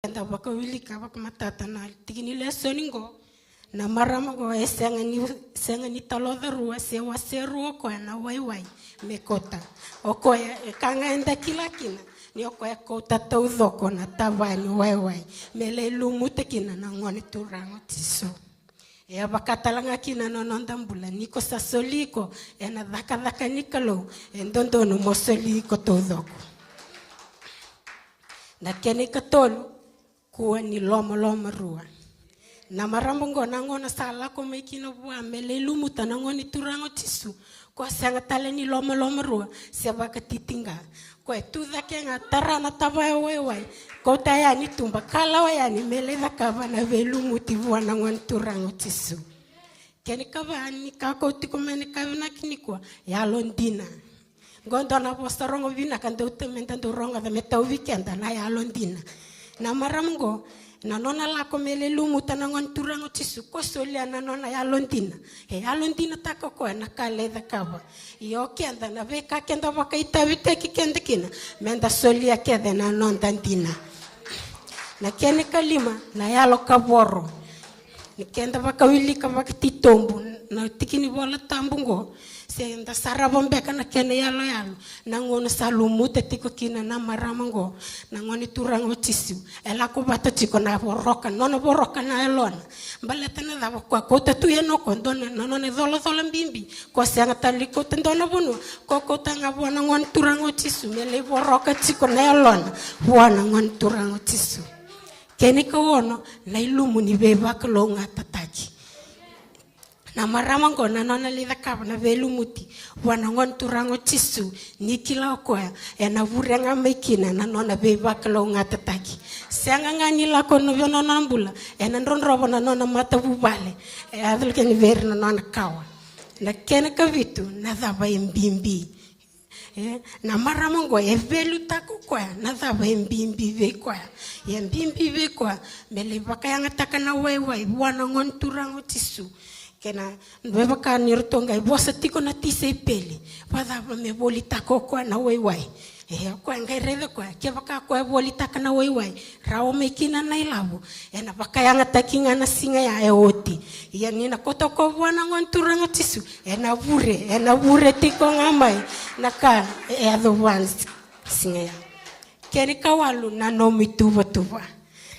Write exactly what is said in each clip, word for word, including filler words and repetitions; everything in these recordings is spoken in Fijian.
Eda vakawilika vakamatata na tiki ni lesoni qo. Na marama qo e sega ni, sega ni taloca rua se wase rua o koya na waiwai me kauta. O koya e ka ga eda kila kina ni o koya e kauta taucoko na tavaya ni waiwai me lai lumuta kina na Gone Turaga o Jisu. E a vaka tale ga kina na noda bula, ni ko sa soli iko ena cakacaka ni Kalou, e dodonu mo soli iko taucoko. Na kena ikatolu, kua ni lomaloma rua. Na marama qo na gauna sa lako mai kina vua me lai lumuta na Gone Turaga o Jisu, ko sega tale ni lomaloma rua se vakatitiqa. Ko e tu cake ga, tara na tavaya waiwai, kauta yani tuba, kalawa yani me lai cakava na veilumuti vua na Gone Turaga o Jisu. Kena ikava ni ka kau tiko mai na ka vinaka nikua, yalodina. Qo dua na vosa rogo vinaka dau ta-, meda dau rogoca me tauvi keda na yalodina. Na marama qo, na nona lako me lai lumuta na Gone Turaga o Jisu, ko solia na nona yalodina. E yalodinataka o koya na ka e lai cakava. Ia o keda, na veika keda vakaitavitaki keda kina, meda solia kece na noda dina. Na kena ikalima, na yalo kavoro. Ni keda vakawilika vakatitobu na tiki ni Vola Tabu qo, se da sarava beka na kena iyaloyalo, na gauna sa lumuta tiko kina na marama qo na Gone Turaga o Jisu, e lako vata tiko na voroka, nona voroka na yalona. Baleta na cava? Ko kauta tu yani o koya dua na, na nona icolacola bibi. Ko sega tale ni kauta dua na vanua, ko kauta ga vua na Gone Turaga o Jisu me lai voroka tiko na yalona vua na Gone Turaga o Jisu. Kena ikaono, na ilumu ni veivakalougatataki. Na marama qo na nona lai cakava na veilumuti vua na Gone Turaga o Jisu, ni kila o koya ena vure ga mai kina na nona veivakalougatataki. Sega ga ni lako na vei nona bula, ena drodrova na nona matavuvale, e yaco kina vei ira na nona kawa. Na kena ikavitu, na cava e bibi. E, na marama qo e valuetaka o koya na cava e bibi vei koya. E bibi vei koya me lai vakayagataka na waiwai vua na Gone Turaga o Jisu. Kena, me vaka ni ratou qai vosa tiko na tisaipeli, vakacava me volitaka o koya na waiwai. E, o koya qai raica o koya, kevaka o koya volitaka na waiwai, rawa mai kina na ilavo, ena vakayagataki ga na siga ya e oti. Ia ni na kauta o koya vua na Gone Turaga o Jisu, ena vure, ena vure tiko ga mai na ka e yaco vua na siga ya. Kena ikawalu, na nomu ituvatuva.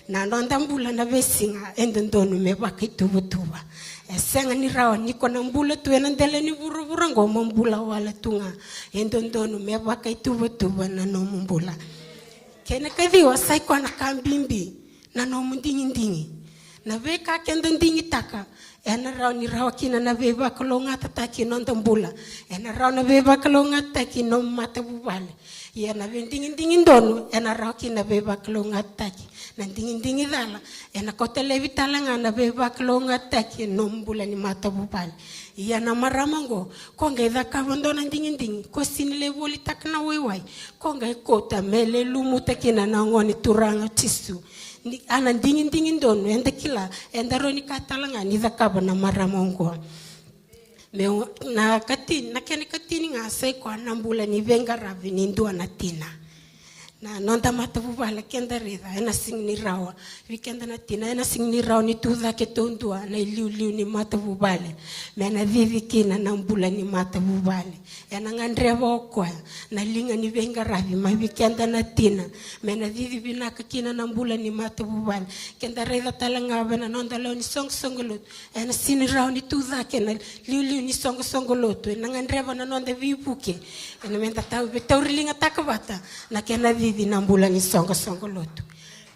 Na noda bula na veisiga e dodonu me vakaituvatuva. E sega ni rawa ni ko na bula tu ena dela ni vuravura qo mo bula wale tu ga. E dodonu me vakaituvatuva na nomu bula. Kena ikaciwa, sa i koya na ka bibi, na nomu digidigi. Na veika keda digitaka, ena rawa ni rawa kina na veivakalougatataki ni noda bula. Ena rawa na veivakalougatataki ni nomu matavuvale. Ia na veidigidigi donu, ena rawa kina na veivakalougatataki. Na digidigi cala, ena kauta laivi tale ga na veivakalougatataki ni nomu bula ni matavuvale. Ia na marama qo, ko qai cakava dua na digidigi, ko sega ni lai volitaka na waiwai, ko qai kauta me lai lumuta kina na Gone Turaga o Jisu. Ni, a na digidigi donu, eda kila, eda rawa ni ka tale ga ni cakava na marama oqo. Meu, na ikatini, na kena ikatini ga sa i koya na bula ni veiqaravi ni dua na tina. Na noda matavuvale, keda raica, ena sega ni rawa. Vei keda na tina, ena sega ni rawa ni tu cake taudua na iliuliu ni matavuvale me na cici kina na bula ni matavuvale. Ena gadreva o koya na liga ni veiqaravi mai vei keda na tina me na cici vinaka kina na bula ni matavuvale. Keda raica tale ga vei na noda lewe ni soqosoqo lotu, ena sega ni rawa ni tu cake na liuliu ni soqosoqo lotu. Ena gadreva na noda veivuke, ena meda tau, veitauriligataka vata na kena cici na bula ni soqosoqo lotu.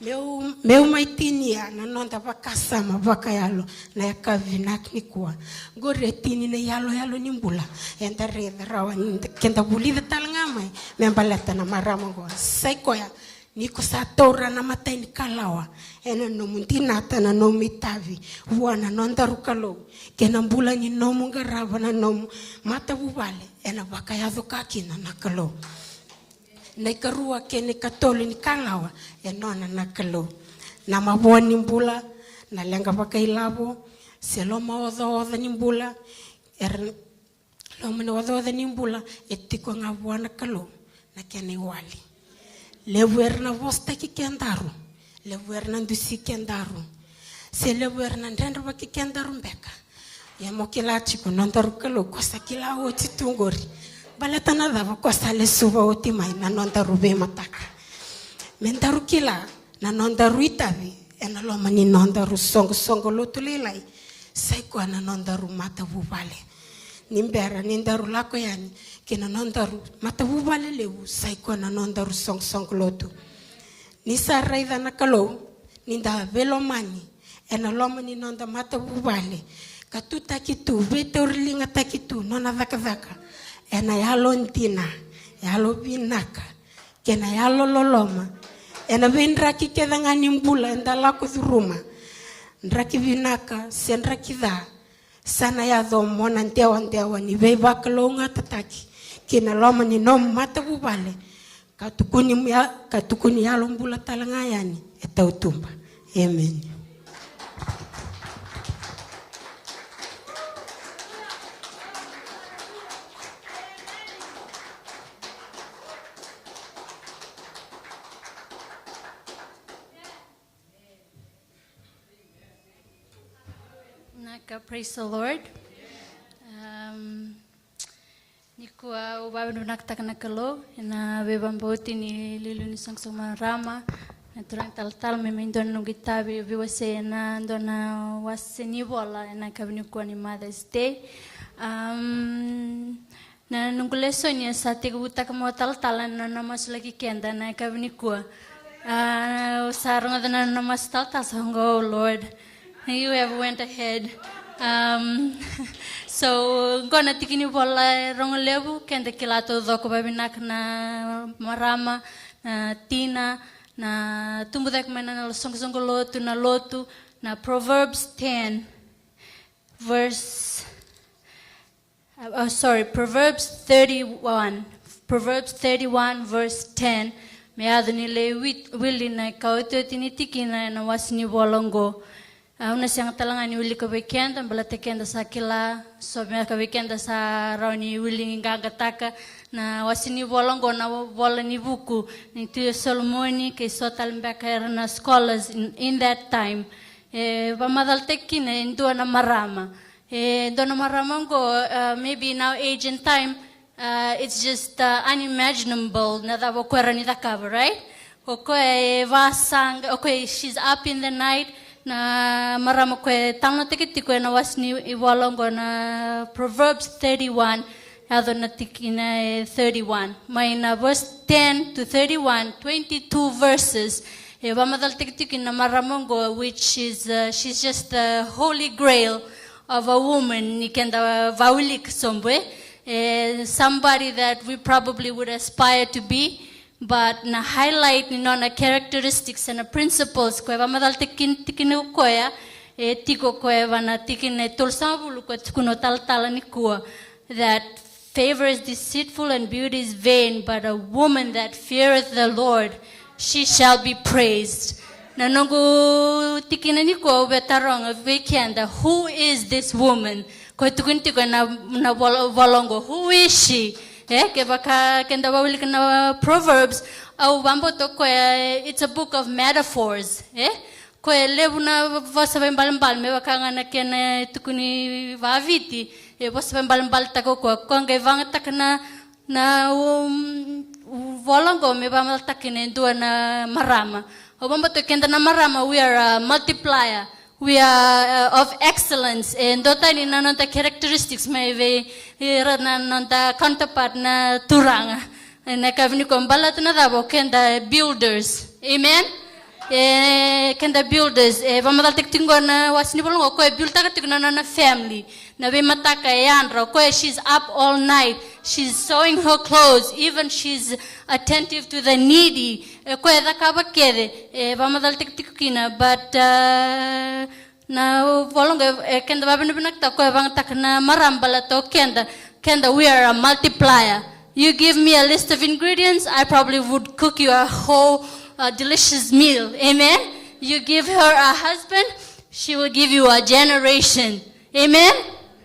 Meu, meu mai tinia na noda vakasama vakayalo na yakavi vinaka nikua. Qori e tini na iyaloyalo ni bula eda raica rawa ni keda vulica tale ga mai me baleta na marama qo. Sa i koya, ni ko sa taura na imatai ni kalawa, ena nomu dinata na nomu itavi vua na nodaru Kalou kei na bula ni nomu qarava na nomu matavuvale, ena vakayaco ka kina na Kalou. Na ikarua kei na ikatolu ni kalawa e nona na Kalou. Na mavoa ni bula, na leqa vakailavo, se lomaocaoca ni bula, era, loma ni ocaoca ni bula e tiko ga vua na Kalou na kena iwali. Levu era na vosataki kedaru, Levu era na dusi kedaru, se levu era na dredrevaki kedaru beka. Ia mo kila tiko, nodaru Kalou ko sa kila oti tu qori. Baleta na cava? Ko sa lesuva oti mai na nodaru veimataka. Me daru kila na nodaru itavi ena loma ni nodaru soqosoqo lotu lailai, sa i koya na nodaru matavuvale. Ni bera ni daru lako yani ki na nodaru matavuvale levu, sa i koya na nodaru soqosoqo lotu. Ni sa raica na Kalou ni da veilomani ena loma ni noda matavuvale, ka tutaki tu, veitauriligataki tu nona cakacaka ena yalodina, yalovinaka, kei na yalololoma ena veidraki kece ga ni bula eda lako curuma. Draki vinaka se draki ca, sa na yaco mo na dewadewa ni veivakalougatataki ki na loma ni nomu matavuvale, ka tukuni, ka tukuni yalo bula tale ga yani e tautuba. Emeni. Naka, praise the Lord. Um, nikua au vakavinavinakataka na Kalou ena veivakabauti ni liuliu ni soqosoqo marama, na turaga talatala, me mai dua na noqu itavi veiwasei ena dua na wase ni vola ena yakavi nikua ni Mother's Day. Um, Na noqu lesoni e sa tekivutaka mai o talatala na nona masulaki keda na yakavi nikua. A, au sa rogoca na nona masu talatala, sa qo, oh Lord, you have went ahead. Um, so qo na tiki ni vola e rogo levu, keda kila taucoko vavinaka na marama, na tina, na tubu cake mai na soqosoqo lotu, na lotu, na Proverbs ten, verse Uh, oh, sorry, Proverbs thirty-one. Proverbs thirty-one, verse ten. Me yaco ni lai wit-, wili na ikaotioti ni tikina ena wase ni vola oqo. Au na sega tale ga ni wilika vei keda, baleta keda sa kila, so beka vei keda sa rawa ni wili qaqataka na wase ni vola oqo, na vola ni vuku ni Tui Solomoni, kei so tale beka era na scholars in, in that time. E vakamacalataki kina e dua na marama. E dua na marama oqo, uh, maybe in our age and time, uh, it's just, uh, unimaginable na cava o koya rawa ni cakava, right? O koya e vasaqa, o koya, she's up in the night, na marama o koya e talanoataki tiko ena wase ni ivola oqo na Proverbs thirty-one, yaco na tikina e thirty-one. Mai na verse ten to thirty-one, twenty-two verses, e vakamacalataki tiko na marama oqo, which is, uh, she's just the holy grail of a woman, ni keda vawilika sobu, e, somebody that we probably would aspire to be, but na highlight ni nona characteristics and principles koya e vakamacalataki tiko kina o koya, e tiko o koya vaka na tikina e tolusagavulu koya tukuna o talatala nikua, that favor is deceitful and beauty is vain, but a woman that feareth the Lord, she shall be praised. Na noqu tikina nikua au via taroga vei keda, who is this woman? Koya tukuni tiko na, na vola, vola oqo, who is she? E, kevaka keda vawilika na Proverbs, au vakabauta o koya, it's a book of metaphors, e? Koya e levu na vosa vaibalebale, me vaka ga na kena tukuni vaviti, e vosa vaibalebale taka o koya. Koya qai vagataka na, na, um, vola oqo me vakamacalataka na e dua na marama. Au vakabauta keda na marama, we are a multiplier, we are, uh, of excellence. E dua tani na noda characteristics mai vei ira na noda counterpart na turaga. Ena yakavi nikua, baleta na cava? O keda builders. Amen? E, keda builders. E vakamacalataki tiko qo na wase ni vola qo, o koya e build taka tiko na nona family. Na veimataka e yadra, o koya, she's up all night. She's sewing her clothes. Even she's attentive to the needy. E koya e cakava kece. E vakamacalataki tiko kina, but, uh, na vola qo e keda vakavinavinakataka, o koya vagataka na marama, baleta o keda, keda, we are a multiplier. You give me a list of ingredients, I probably would cook you a whole, uh, delicious meal. Amen? You give her a husband, she will give you a generation. Amen?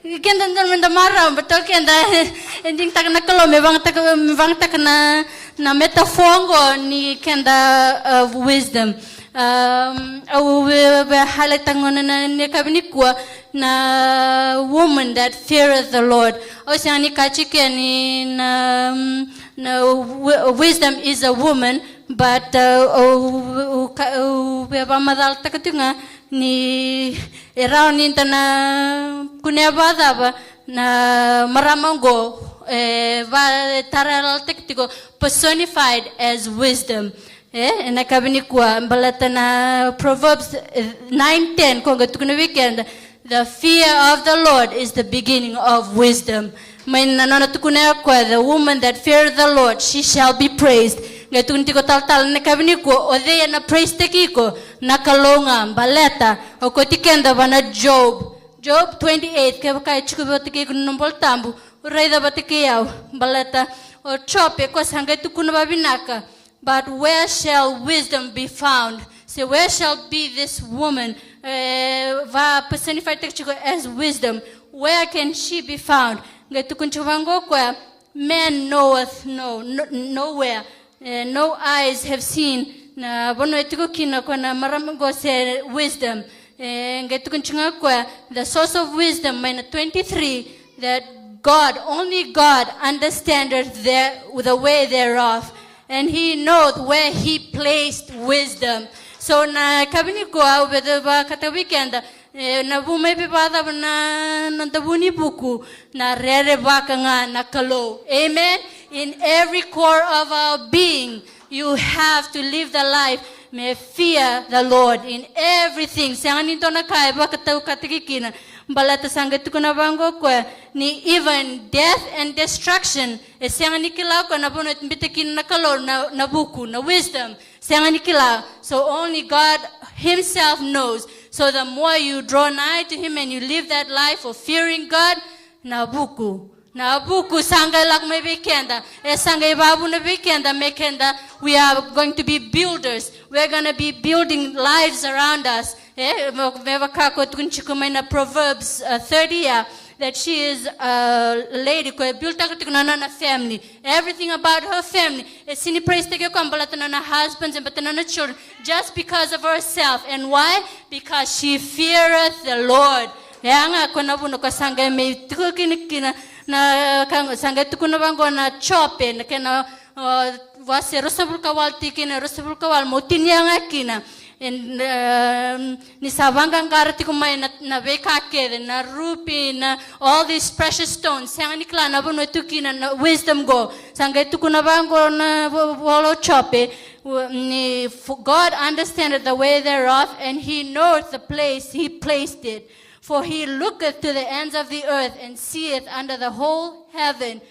Keda dau meda marau, but o keda, e digitaka na Kalou me vagataka, me vagataka na, na metaphor qo ni keda, uh, wisdom. Um, au via, via highlight-taka gona na, na yakavi nikua na woman that feareth the Lord. Au sega ni kaya tiko ni na, um, na wi-, wisdom is a woman, but, uh, au, au ka-, au via vakamacalataka tiko ga ni e rawa ni da na kunea vakacava na marama oqo, e, va-, e tara yalataki tiko personified as wisdom. E, ena yakavi nikua, baleta na Proverbs, e, nine ten, ko qai tukuna vei keda, "The fear of the Lord is the beginning of wisdom." Mai na nona tukuna o koya, "The woman that feareth the Lord, she shall be praised." Qai tukuna tiko talatala ena yakavi nikua, o cei ena praise-taki iko? Na Kalou ga, baleta, o kauti keda vua na Job. Job twenty-eight, kevaka e tiko vata kei iko na Volatabu, raica vata kei au, baleta o Job e koya sa qai tukuna vavinaka. "But where shall wisdom be found?" Se where shall be this woman, e, va personified-taki tiko as wisdom? Where can she be found? Qai tukuna tiko vaqo o koya, "Man knoweth no, no, nowhere. E, no eyes have seen." Na vanua e tiko kina o koya na marama qo se wisdom. E, qai tukuna tiko ga o koya, "The source of wisdom," mai na twenty-three, that God, only God understandeth the, the way thereof, and he knoweth where he placed wisdom. So na yakavi nikua au via vakataka vei keda, e, na vu mai vei vakacava na, na noda vu ni vuku, na rerevaka ga na Kalou. Amen. In every core of our being, you have to live the life, me fear the Lord in everything. Sega ni dua na ka e vakataukataki kina, baleta sa qai tukuna vaqo o koya ni even death and destruction, e sega ni kila o koya na vanua e biuta kina na Kalou na, na vuku, na wisdom. Sega ni kila. So only God himself knows. So the more you draw nigh to him and you live that life of fearing God, na vuku, na vuku sa qai lako mai vei keda. E sa qai vakavuna vei keda me keda, we are going to be builders. We are gonna be building lives around us. E, me, me vaka ko tukuni tiko mai na Proverbs, uh, thirty ya, that she is a lady ko e build-taka tiko na nona family. Everything about her family. E sini praise-taki o koya baleta na nona husbands and baleta na nona children. Just because of herself. And why? Because she feareth the Lord. E a ga ko na vuna ko sa qai mai tiko kina, kina na ka sa qai tukuna vaqo na Jope, na kena, uh, wase ruasagavulu ka walu, tikina ruasagavulu ka walu mo tinia ga kina. And, um, ni sa vaqaqara tiko mai na, na veika kece, na ruby, na all these precious stones. Sega ni kila na vanua e tu kina na wisdom qo. Sa qai tukuna vaqo na vo-, vola o Jope, u-, ni, "For God understandeth the way thereof, and he knoweth the place he placed it. For he looketh to the ends of the earth, and seeth under the whole heaven.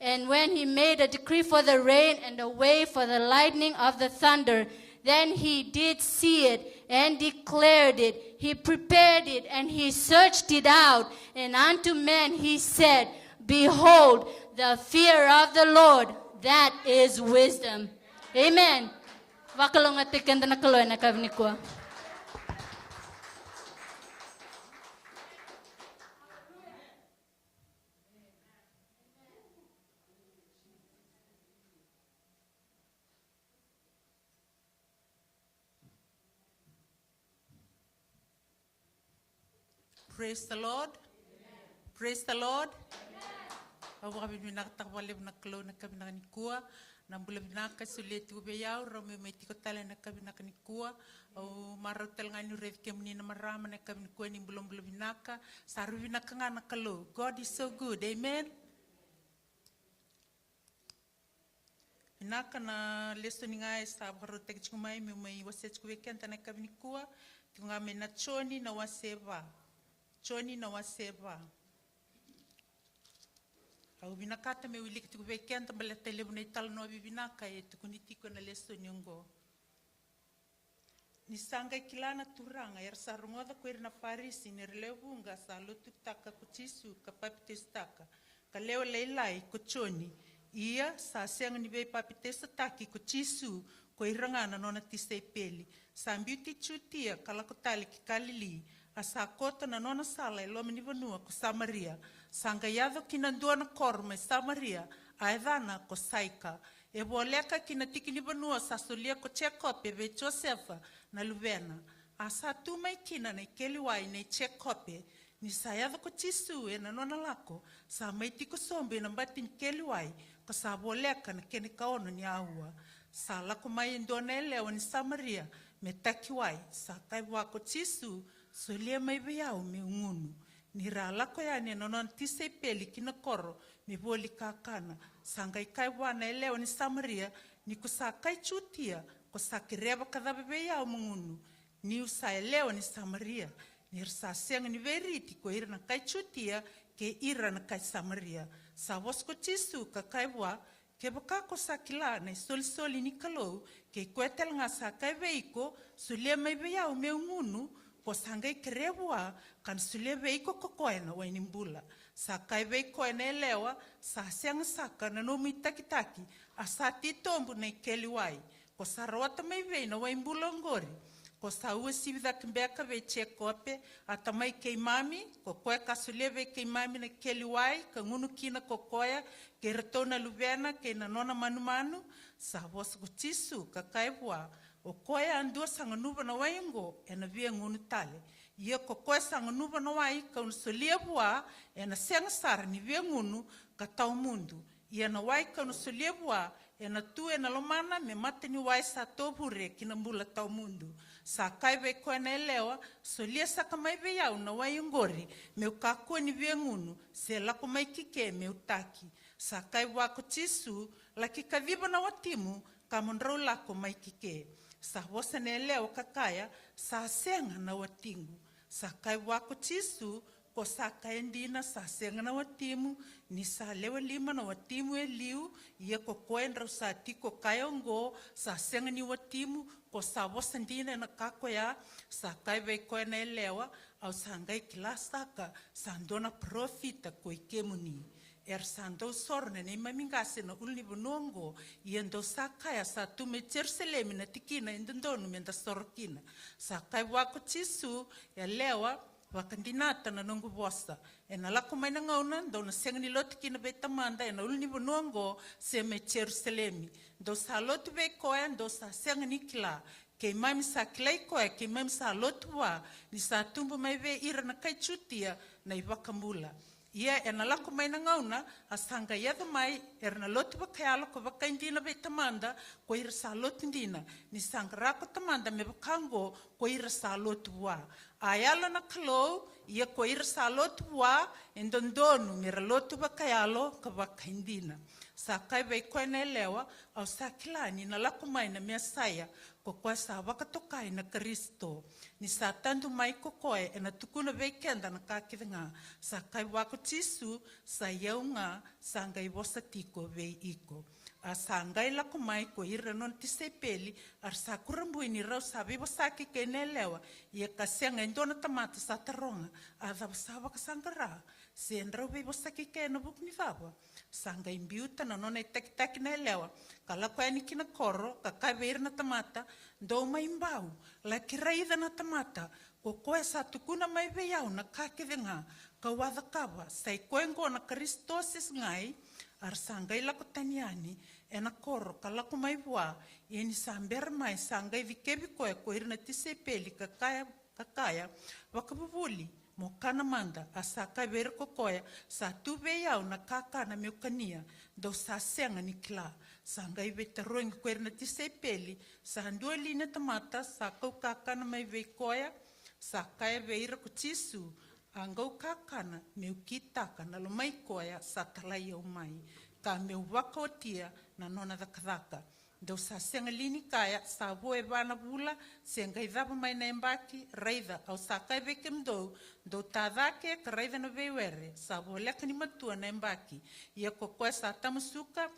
And when he made a decree for the rain and a way for the lightning of the thunder, then he did see it and declared it. He prepared it and he searched it out. And unto men he said, Behold, the fear of the Lord, that is wisdom." Amen. Vakalougatataki keda na Kalou ena yakavi nikua. Praise the Lord. Praise the Lord. Au vakavinavinakataka vakalevu na Kalou na yakavi vinaka nikua. Na bula vinaka e solia tiko vei au, rau mai mai tiko tale na yakavi vinaka nikua. Au marau tale ga niu raici kemuni na marama na yakavi nikua ni bulabula vinaka. Sa rui vinaka ga na Kalou. God is so good. Amen. Vinaka na lesoni ga e sa vakarautaki tiko mai, meu mai wasea tiko vei keda na yakavi nikua. Tiko ga mai na Joni na wase va. Joni na wase va. Au vinakata meu wilika tiko vei keda baleta e levu na italanoa vivinaka e tukuni tiko ena lesoni oqo. Ni sa qai kila na Turaga era sa rogoca ko ira na Farisi ni ra lewe vuqa sa lotutaka ko Jisu ka papitaisotaka, ka lewe lailai ko Joni. Ia sa sega ni veipapitaisotaki ko Jisu, ko ira ga na nona tisaipeli. Sa biuti Jutia ka lako tale ki Kalili, a sa koto na nona sala e loma ni vanua ko Samaria. Sa qai yaco ki na dua na koro mai Samaria, a yacana ko Saika. E voleka ki na tiki ni vanua sa solia ko Jekope vei Josefa na luvena. A sa tu mai kina na ikeli wai nei Jekope, ni sa yaco ko Jisu e na nona lako, sa mai tiko sobu e na bati ni keli wai, ko sa voleka na kena ikaono ni aua. Sa lako mai e dua na yalewa ni Samaria me taki wai, sa kaya vua ko Jisu, solia mai vei au meu gunu. Ni ra lako yani e na nona tisaipeli ki na koro me voli kakana, sa qai kaya vua na yalewa ni Samaria, ni ko sa kai Jutia, ko sa kereva ka cava vei au mo gunu, niu sa yalewa ni Samaria. Ni ra sa sega ni veiriti ko ira na kai Jutia kei ira na kai Samaria. Sa vosa ko Jisu ka kaya vua, kevaka ko sa kila na isolisoli ni Kalou, kei koya tale ga sa kaya vei iko, solia mai vei au meu gunu, ko sa qai kerea vua, ka na solia vei iko ko koya na wai ni bula. Sa kaya vei koya na yalewa, sa sega saka na nomu itakitaki, a sa titobu na ikeli wai. Ko sa rawata mai vei na wai bula oqori? Ko sa uasivi cake beka vei Jekope, a tamai keimami, ko koya ka solia vei keimami na keli wai, ka gunu kina ko koya, kei iratou na luvena, kei na nona manumanu? Sa vosa ko Jisu, ka kaya vua, o koya a dua sa ganuva na wai oqo, e na via gunu tale. Ia ko koya sa ganuva na wai ka'u na solia vua, e na sega sara ni via gunu ka tawa mudu. Ia na wai ka'u na solia vua, e na tu e na lomana me mata ni wai sa tovure ki na bula tawa mudu. Sa kaya vei koya na yalewa, solia saka mai vei au na wai oqori, me'u kakua ni via gunu, se lako mai ki ke me'u taki. Sa kaya vua ko Jisu, laki kaciva na watimu, ka mo drau lako mai ki ke. Sa vosa na yalewa ka kaya, sa sega na watiqu. Sa kaya vua ko Jisu, ko sa kaya dina sa sega na watimu, ni sa lewe lima na watimu e liu, ia ko koya drau sa tiko kaya oqo, sa sega ni watimu, ko sa vosa dina e na ka koya. Sa kaya vei koya na yalewa, au sa qai kila saka, sa dua na parofita ko i kemuni. Era sa dau soro na neimami qase na ulunivanua oqo, ia dou sa kaya sa tu mai Jerusalemi na tikina e dodonu me da soro kina. Sa kaya vua ko Jisu, yalewa, vakadinata na noqu vosa. E na lako mai na gauna, dou na sega ni lotu kina vei Tamada e na ulunivanua oqo, se mai Jerusalemi. Dou sa lotu vei koya, dou sa sega ni kila. Keimami sa kilai koya, keimami sa lotu vua, ni sa tubu mai vei ira na kai Jutia na iVakabula. Ia e na lako mai na gauna, a sa qai yaco mai era na lotu vakayalo ka vakaidina vei Tamada, ko ira sa lotu dina, ni sa qara ko Tamada me vaka oqo, ko ira sa lotu vua. A yalo na Kalou, ia ko ira sa lotu vua, e dodonu me ra lotu vakayalo ka vakaidina. Sa kaya vei koya na yalewa, au sa kila ni na lako mai na Mesaia, ko koya sa vakatokai na Karisito. Ni sa tadu mai ko koya e na tukuna vei keda na ka kece ga. Sa kaya vua ko Jisu, sa i au ga sa qai vosa tiko vei iko. A sa qai lako mai ko ira na nona tisaipeli, a ra sa kurabui ni rau sa veivosaki kei na yalewa, ia ka sega e dua na tamata sa taroga, a cava sa vakasaqara, se drau veivosaki kei na vuku ni cava? Sa qai biuta na nona itakitaki na yalewa, ka lako yani ki na koro, ka kaya vei ira na tamata, dou mai bau, laki raica na tamata, ko koya sa tukuna mai vei au na ka kece ga ka'u a cakava, sa i koya oqo na Karisito se segai? A ra sa qai lako tani yani e na koro ka lako mai vua, ia ni sa bera mai sa qai cikevi koya ko ira na tisaipeli ka kaya, ka kaya, vakavuvuli, mo kana mada. A sa kaya vei ira ko koya, sa tu vei au na kakana me'u kania, dou sa sega ni kila. Sa qai veitarogi ko ira na tisaipeli, sa dua li na tamata sa kau kakana mai vei koya? Sa kaya vei ira ko Jisu, a qau kakana me'u kitaka na lomai koya sa talai au mai, ka me'u vakaotia na nona cakacaka. Dou sa sega li ni kaya, sa vo e va na vula, se qai cava mai na yabaki? Raica, au sa kaya vei kemudou, dou ta cake ka raica na veiwere, sa voleka ni matua na yabaki. Ia ko koya sa tamusuka,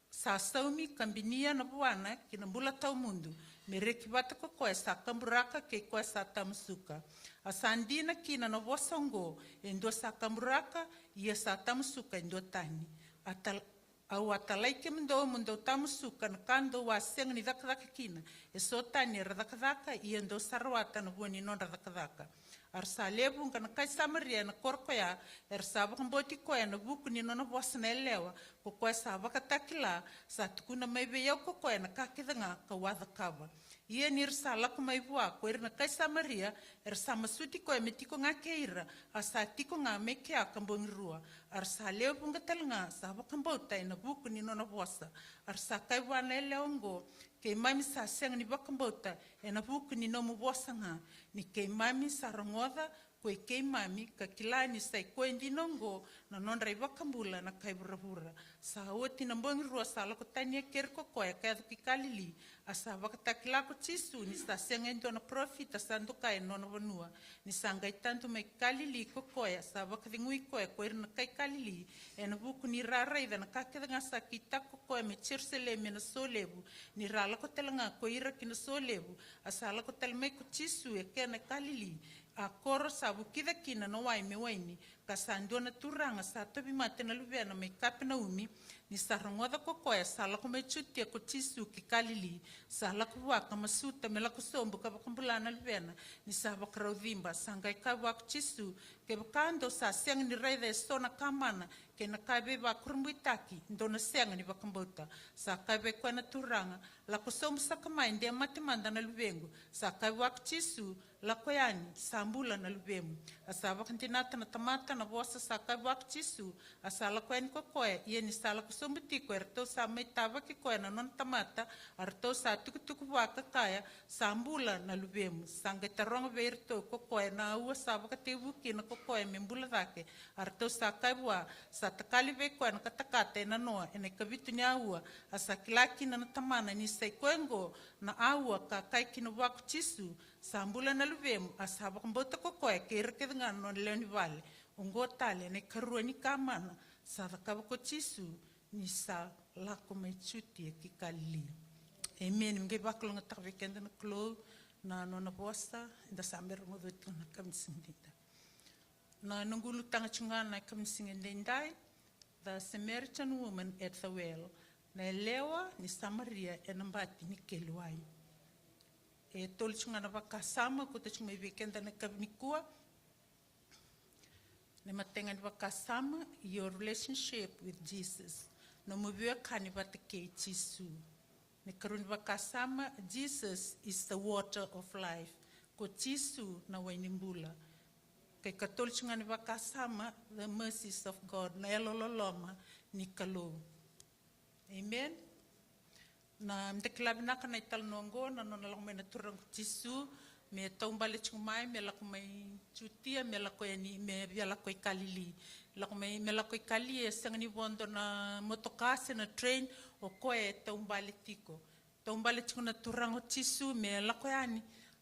sa saumi ka binia na vuana ki na bula tawamudu, me reki vata ko koya sa kaburaka kei koya sa tamusuka. A sa dina kina na vosa oqo, e dua sa kaburaka, ia sa tamusuka e dua tani. A tal-, Au a talai kemudou mo dou tamusuka na ka dou a sega ni cakacaka kina. E so tani era cakacaka, ia dou sa rawata na vua ni nodra cakacaka. A ra sa lewe vuqa na kai Samaria e na koro koya, era sa vakabauti koya e na vuku ni nona vosa na yalewa, ko koya sa vakatakila, sa tukuna mai vei au ko koya na ka kece ga ka'u a cakava. Ia ni ra sa lako mai vua ko ira na kai Samaria, era sa masuti koya me tiko ga kei ira, a sa tiko ga mai kea ka bogi rua. A ra sa lewe vuqa tale ga sa vakabauta e na vuku ni nona vosa. A ra sa kaya vua na yalewa oqo, keimami sa sega ni vakabauta e na vuku ni nomu vosa ga, ni keimami sa rogoca ko i keimami, ka kila ni sa i koya dina oqo na nodra i vakabula na kai vuravura. Sa oti na bogi rua sa lako tani e keri ko koya ka yaco ki Kalili, a sa vakatakila ko Jisu ni sa sega e dua na parofita sa doka e nona vanua. Ni sa qai tadu mai ki Kalili ko koya, sa vakacegui koya ko ira na kai Kalili, e na vuku ni ra raica na ka kece ga sa kitaka ko koya mai Jerusalemi e na solevu. Ni ra lako tale ga ko ira ki na solevu, a sa lako tale mai ko Jisu e kena Kalili, a koro sa vukica kina na wai me waini, ka sa dua na turaga sa tauvimate na luvena mai Kapenaumi. Ni sa rogoca ko koya sa lako mai Jutia ko Jisu ki Kalili, sa lako vua ka masuta me lako sobu ka vakabula na luvena, ni sa vakarau ciba. Sa qai kaya vua ko Jisu, kevaka dou sa sega ni raica e so na ka mana kei na ka veivakurabuitaki, dou na sega ni vakabauta. Sa kaya vei koya na turaga, lako sobu saka mai de mate mada na luvequ. Sa kaya vua ko Jisu, lako yani, sa bula na luvemu. A sa vakadinata na tamata na vosa sa kaya vua ko Jisu, a sa lako yani ko koya. Ia ni sa lako sobu tiko, eratou sa mai tavaki koya na nona tamata, a ratou sa tukutuku vua ka kaya, sa bula na luvemu. Sa qai taroga vei iratou ko koya na aua sa vakatekivu kina ko koya me bula cake. A ratou sa kaya vua, sa takali vei koya na katakata e na noa e na ikavitu ni aua. A sa kila kina na tamana ni sa i koya oqo na aua ka kaya kina vua ko Jisu, sa bula na luvemu, a sa vakabauta ko koya kei ira kece ga na nona lewe ni vale. Oqo tale e na ikarua ni ka mana sa cakava ko Jisu ni sa lako mai Jutia ki Kalili. Emeni. Me qai vakalougatataka vei keda na Kalou na nona vosa, eda sa bera rogoca tiko na yakavi ni siga edaidai. Na noqu ulutaga tiko ga na yakavi ni siga edaidai, the Samaritan woman at the well, na yalewa ni Samaria e na bati ni keli wai. E tolu tiko ga na vakasama kauta tiko mai vei keda na yakavi nikua. Na imatai ga ni vakasama, your relationship with Jesus. Nomu veiwekani vata kei Jisu. Na ikarua ni vakasama, Jesus is the water of life. Ko Jisu na wai ni bula. Ka ikatolu tiko ga ni vakasama, the mercies of God, na yalololoma ni Kalou. Amen. Na, meda kila vinaka na italanoa oqo, na nona lako mai na Turaga ko Jisu me taubale tiko mai, me lako mai Jutia, me lako yani, me via lako i Kalili. Lako mai, me lako i Kalili, e sega ni vodo na motoka se na train, o koya e taubale tiko. Taubale tiko na Turaga o Jisu me lako yani.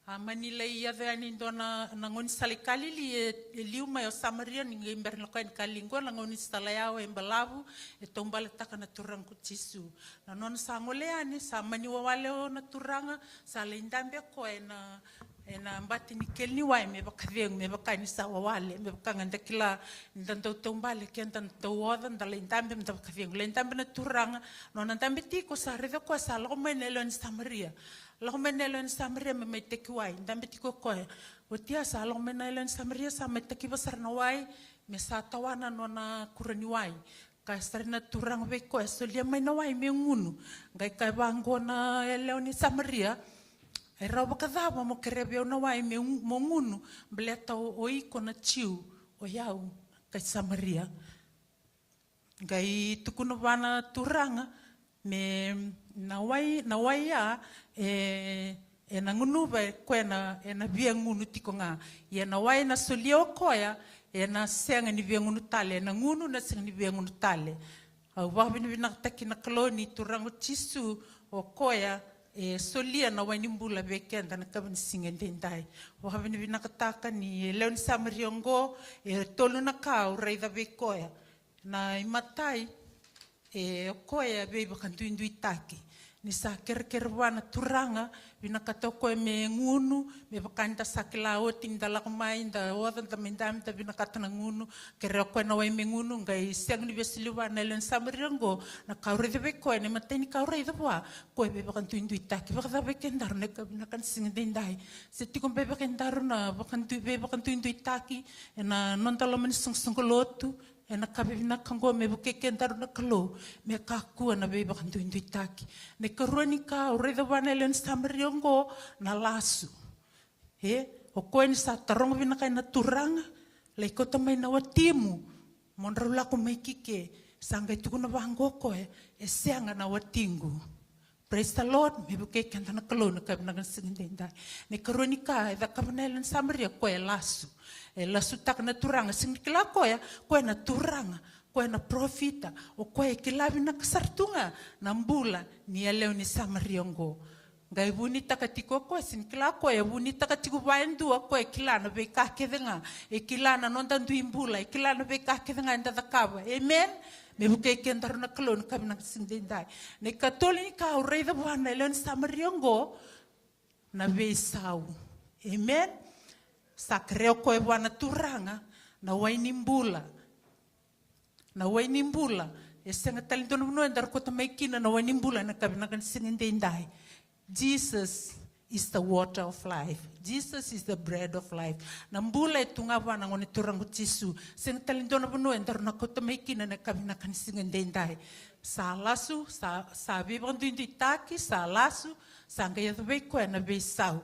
A mani lai yaco yani e dua na, na gaunisala i Kalili, e, e liu mai o Samaria, ni qai bera ni lako yani Kalili. Qo na gaunisala yawa e balavu, e taubaletaka na Turaga ko Jisu. Na nona sa gole yani, sa mani wawale o na Turaga, sa lai dabe o koya e na, e na bati ni keli ni wai me vakacegu, me vaka ni sa wawale, me vaka ga da kila, da dau taubale, ke da dau oca, da lai dabe, da vakacegu. Lai dabe na Turaga, nona dabe tiko sa raica o koya sa lako mai na yalewa ni Samaria. Lako mai na yalewa ni Samaria me mai teki wai, dabe tiko o koya. Oti ya sa lako mai na yalewa ni Samaria, sa mai takiva sara na wai, me sa tawana nona kura ni wai. Kaya sara na Turaga vei koya, solia mai na wai me gunu. Qai kaya vaqo na yalewa ni Samaria, e rawa vakacava mo kerea vei au na wai me, mo gunu, baleta o, o iko na Jiu, o yau kai Samaria. Qai tukuna vua na Turaga me na wai, na wai ya, e, e na gunuva e koya na, e na via gunu tiko ga. Ia na wai na solia o koya, e na sega ni via gunu tale, e na gunu, na sega ni via gunu tale. Au vakavinavinakataki na Kalou ni Turaga o Jisu, o koya e solia na wai ni bula vei keda na yakavi ni siga edaidai. Vakavinavinakataka ni yalewa ni Samaria oqo, e tolu na ka au raica vei koya. Na imatai, e o koya e veivakaduiduitaki. Ni sa kerekere vua na Turaga, vinakata o koya me gunu, me vaka ni da sa kila oti ni da lako mai, da oca, da mai dabe, da vinakata na gunu, kerea o koya na wai me gunu, qai sega ni veisoli vua na yalewa ni Samaria oqo. Na ka au raica vei koya, na imatai ni ka au raica vua, koya e veivakaduiduitaki. Vakacava vei kedaru na ka vinaka ni siga edaidai? Se tiko beka vei kedaru na vakadui, veivakaduiduitaki ena noda loma ni soqosoqo lotu, ena ka vivinaka oqo me vukei kedaru na Kalou me kakua na veivakaduiduitaki. Na ikarua ni ka au raica vua na yalewa ni Samaria oqo, na lasu. E, o koya ni sa taroga vinaka na Turaga, lai kauta mai na watimu, mo drau lako mai ki ke. Sa qai tukuna vaqo o koya, e sega na watiqu. Praise the Lord, me vukei keda na Kalou na ka vinaka ni siga edaidai. Na ikarua ni ka e cakava na yalewa ni Samaria, koya e lasu. E lasutaka na Turaga, sega ni kila koya, koya na turaga, koya na parofita, o koya e kila vinaka sara tu ga na bula ni yalewa ni Samaria oqo. Qai vunitaka tiko o koya, sega ni kila koya, e vunitaka tiko vua e dua, o koya e kila na veika kece ga, e kila na noda dui bula, e kila na veika kece ga eda cakava. Amen. Me vukei kedaru na Kalou na ka vinaka ni siga edaidai. Na ikatolu ni ka au raica vua na yalewa ni Samaria oqo, na veisau. Amen. Sa kerea o koya vua na Turaga na wai ni bula. Na wai ni bula. E sega tale dua na vanua edaru kauta mai kina na wai ni bula na ka vinaka ni siga edaidai. Jesus is the water of life. Jesus is the bread of life. Na bula e tu ga vua na Gone Turaga o Jisu. Sega tale dua na vanua edaru na kauta mai kina na ka vinaka ni siga edaidai. Sa lasu, sa, sa veivakaduiduitaki, sa lasu, sa qai yaco vei koya na veisau.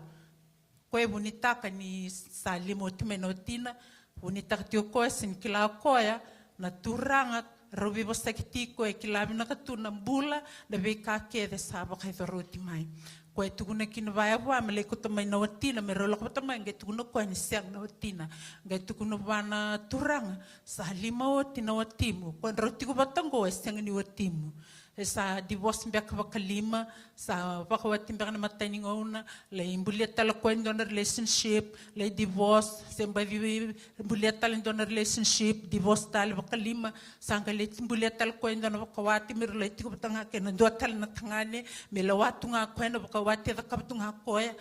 Koya e vunitaka ni sa lima oti mai na watina, vunitaka tiko o koya, sega ni kila o koya na Turaga, rau veivosaki tiko, e kila vinaka tu na bula, na veika kece sa vakayacora oti mai. Koya e tukuna kina vaya vua me lai kauta mai na watina, me rau lako vata mai, qai tukuna o koya ni sega na watina. Qai tukuna vua na Turaga, sa lima oti na watimu. Koya drau tiko vata oqo, e sega ni watimu. E sa divorce beka vakalima, sa vakawati beka na imatai ni gauna, lai bulia tale o koya e dua na relationship, lai divorce, se baci bulia tale e dua na relationship, divorce tale vakalima, sa qai lai bulia tale o koya e dua na vakawati, me ra lai tiko vata ga kei na dua tale na tagane, me lewa tu ga o koya na vakawati e cakava tu ga o koya.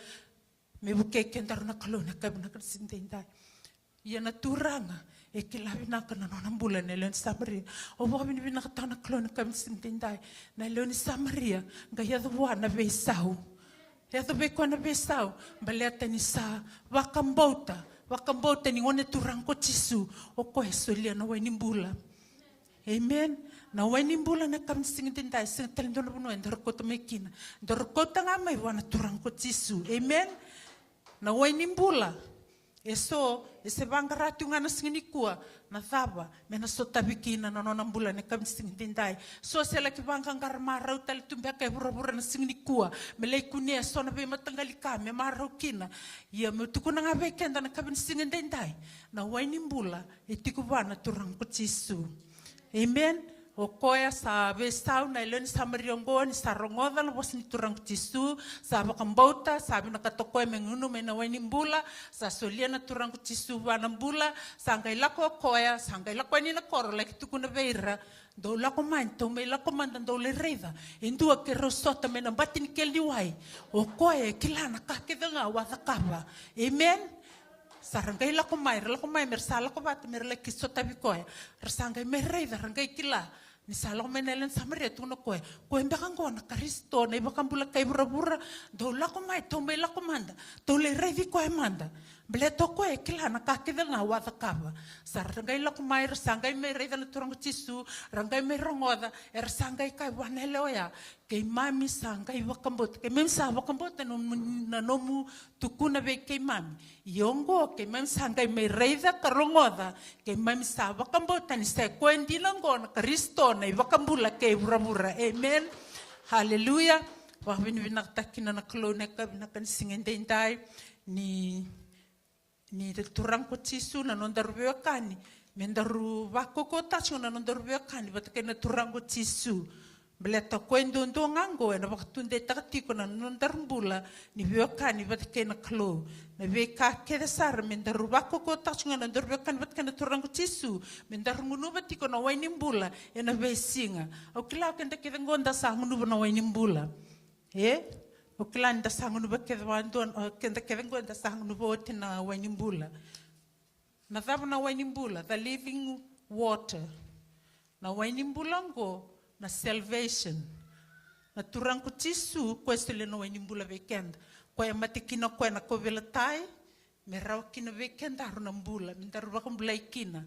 Me vukei kedaru na Kalou na ka vinaka ni siga edaidai. Ia na Turaga e kila vinaka na nona bula na yalewa ni Samaria. Au vakavinavinakataka na Kalou na ka vinaka ni siga edaidai. Na yalewa ni Samaria qai yaco vua na veisau. Yaco vei koya na veisau baleta ni sa vakabauta, vakabauta ni Gone Turaga ko Jisu, o koya e solia na wai ni bula. Amen. Na wai ni bula na ka vinaka ni siga edaidai, sega tale dua na vanua edaru kauta mai kina. Daru kauta ga mai vua na Turaga ko Jisu. Amen. Na wai ni bula. E so, e se vaqara tu ga na siga nikua, na cava me na sotavi kina na nona bula na ka vinaka ni siga edaidai. So se laki vaqaqara marau tale tu beka e vuravura na siga nikua, me lai kunea e so na veimataqali ka me marau kina. Ia meu tukuna ga vei keda na ka vinaka ni siga edaidai, na wai ni bula e tiko vua na Turaga ko Jisu. Amen. O koya sa veisau na yalewa ni Samaria oqo ni sa rogoca na vosa ni Turaga ko Jisu, sa vakabauta, sa vinakata o koya me gunu mai na wai ni bula, sa solia na Turaga ko Jisu vua na bula, sa qai lako o koya, sa qai lako yani na koro, laki tukuna vei ira, dou lako mai, dou mai lako mada, dou lai raica e dua keirau sota mai na bati ni kele ni wai. O koya e kila na ka kece ga au a cakava. Amen. Sa ra qai lako mai, ra lako mai, me ra sa lako vata, me ra laki sotavi koya. Ra sa qai mai raica, ra qai kila ni sa lako mai na yalewa ni Samaria, tukuna o koya, koya beka oqo na Karisito, na iVakabula kei vuravura. Dou lako mai, dou mai lako mada, dou lai raici koya mada. Baleta o koya e kila na ka kece ga au a cakava. Sa ra qai lako mai, ra sa qai mai raica na Turaga ko Jisu, ra qai mai rogoca, era sa qai kaya vua na yalewa oya, keimami sa qai vakabauta, keimami sa vakabauta na nomu, na nomu tukuna vei keimami. Ia oqo keimami sa qai mai raica ka rogoca, keimami sa vakabauta ni sa i koya dina oqo na Karisito, na iVakabula kei vuravura. Amen. Haleluya. Vakavinavinakataki kina na Kalou na ka vinaka ni siga edaidai, ni ni Turaga ko Jisu, na nodaru veiwekani, me daru vakaukauwataka tiko na nodaru veiwekani vata kei na Turaga ko Jisu. Baleta o koya duadua ga oqo ena vakatudeitaka tiko na nodaru bula ni veiwekani vata kei na Kalou. Na veika kece sara me daru vakaukauwataka tiko na nodaru veiwekani vata kei na Turaga ko Jisu, me daru gunuva tiko na wai ni bula ena veisiga. Au kila o keda kece oqo da sa gunuva na wai ni bula. E? O kila ni da sa gunuva kece vakadua, o keda kece qo da sa gunuva oti na wai ni bula. Na cava na wai ni bula? The living water. Na wai ni bula qo na salvation. Na Turaga ko Jisu, koya e solia na wai ni bula vei keda. Koya e mate kina o koya na kauveilatai, me rawa kina vei kedaru na bula, me daru vakabulai kina.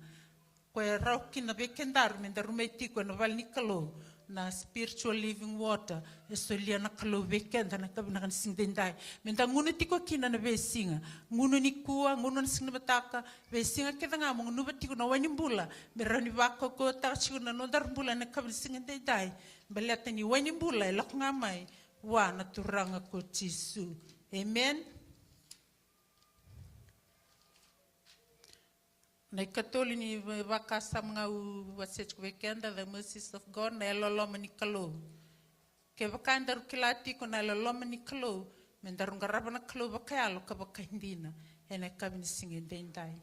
Koya e rawa kina vei kedaru me daru mai tiko ena vale ni Kalou, na spiritual living water e solia na Kalou vei keda na yakavi vinaka ni siga edaidai. Me da gunu tiko kina na veisiga, gunu nikua, gunu na siga ni mataka, veisiga kece ga mo gunuva tiko na wai ni bula, me rawa ni vakaukauwataka tiko na nodaru bula ena yakavi ni siga edaidai. Baleta ni wai ni bula e lako ga mai vua na Turaga ko Jisu. Amen. Na ikatolu ni va-, vakasama ga au wasea tiko vei keda, the mercies of God, na yalololoma ni Kalou. Kevaka daru kila tiko na yalololoma ni Kalou, me daru qarava na Kalou vakayalo ka vakaidina ena yakavi ni siga edaidai.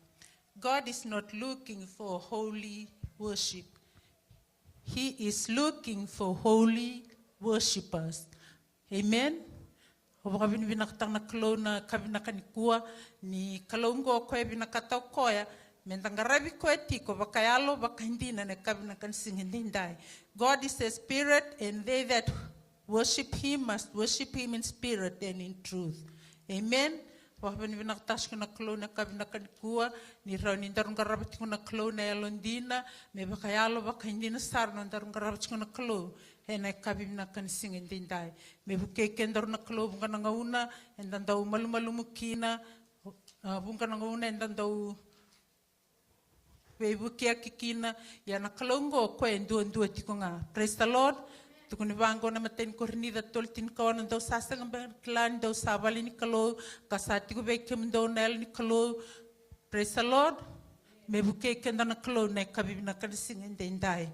God is not looking for holy worship. He is looking for holy worshippers. Amen. Au vakavinavinakataka na Kalou na yakavi vinaka nikua, ni Kalou qo o koya e vinakata o koya me da qaravi koya tiko vakayalo, vakaidina ena yakavi vinaka ni siga edaidai. God is a spirit, and they that worship him must worship him in spirit and in truth. Amen. Vakavinavinakataka tiko na Kalou na yakavi vinaka nikua, ni rawa ni daru qarava tiko na Kalou na yalodina, me vakayalo, vakaidina sara na daru qarava tiko na Kalou ena yakavi vinaka ni siga edaidai. Me vukei kedaru na Kalou vuqa na gauna eda dau malumalumu kina, a, vuqa na gauna eda dau veivukiyaki kina, ia na Kalou qo o koya e duadua tiko ga. Praise the Lord. Tukuni vaqo na imatai ni Korinica tolu tinikaono, dou sa sega beka ni kila ni dou sa vale ni Kalou, ka sa tiko vei kemudou na yalo ni Kalou. Praise the Lord. Me vukei keda na Kalou na yakavi vinaka ni siga edaidai.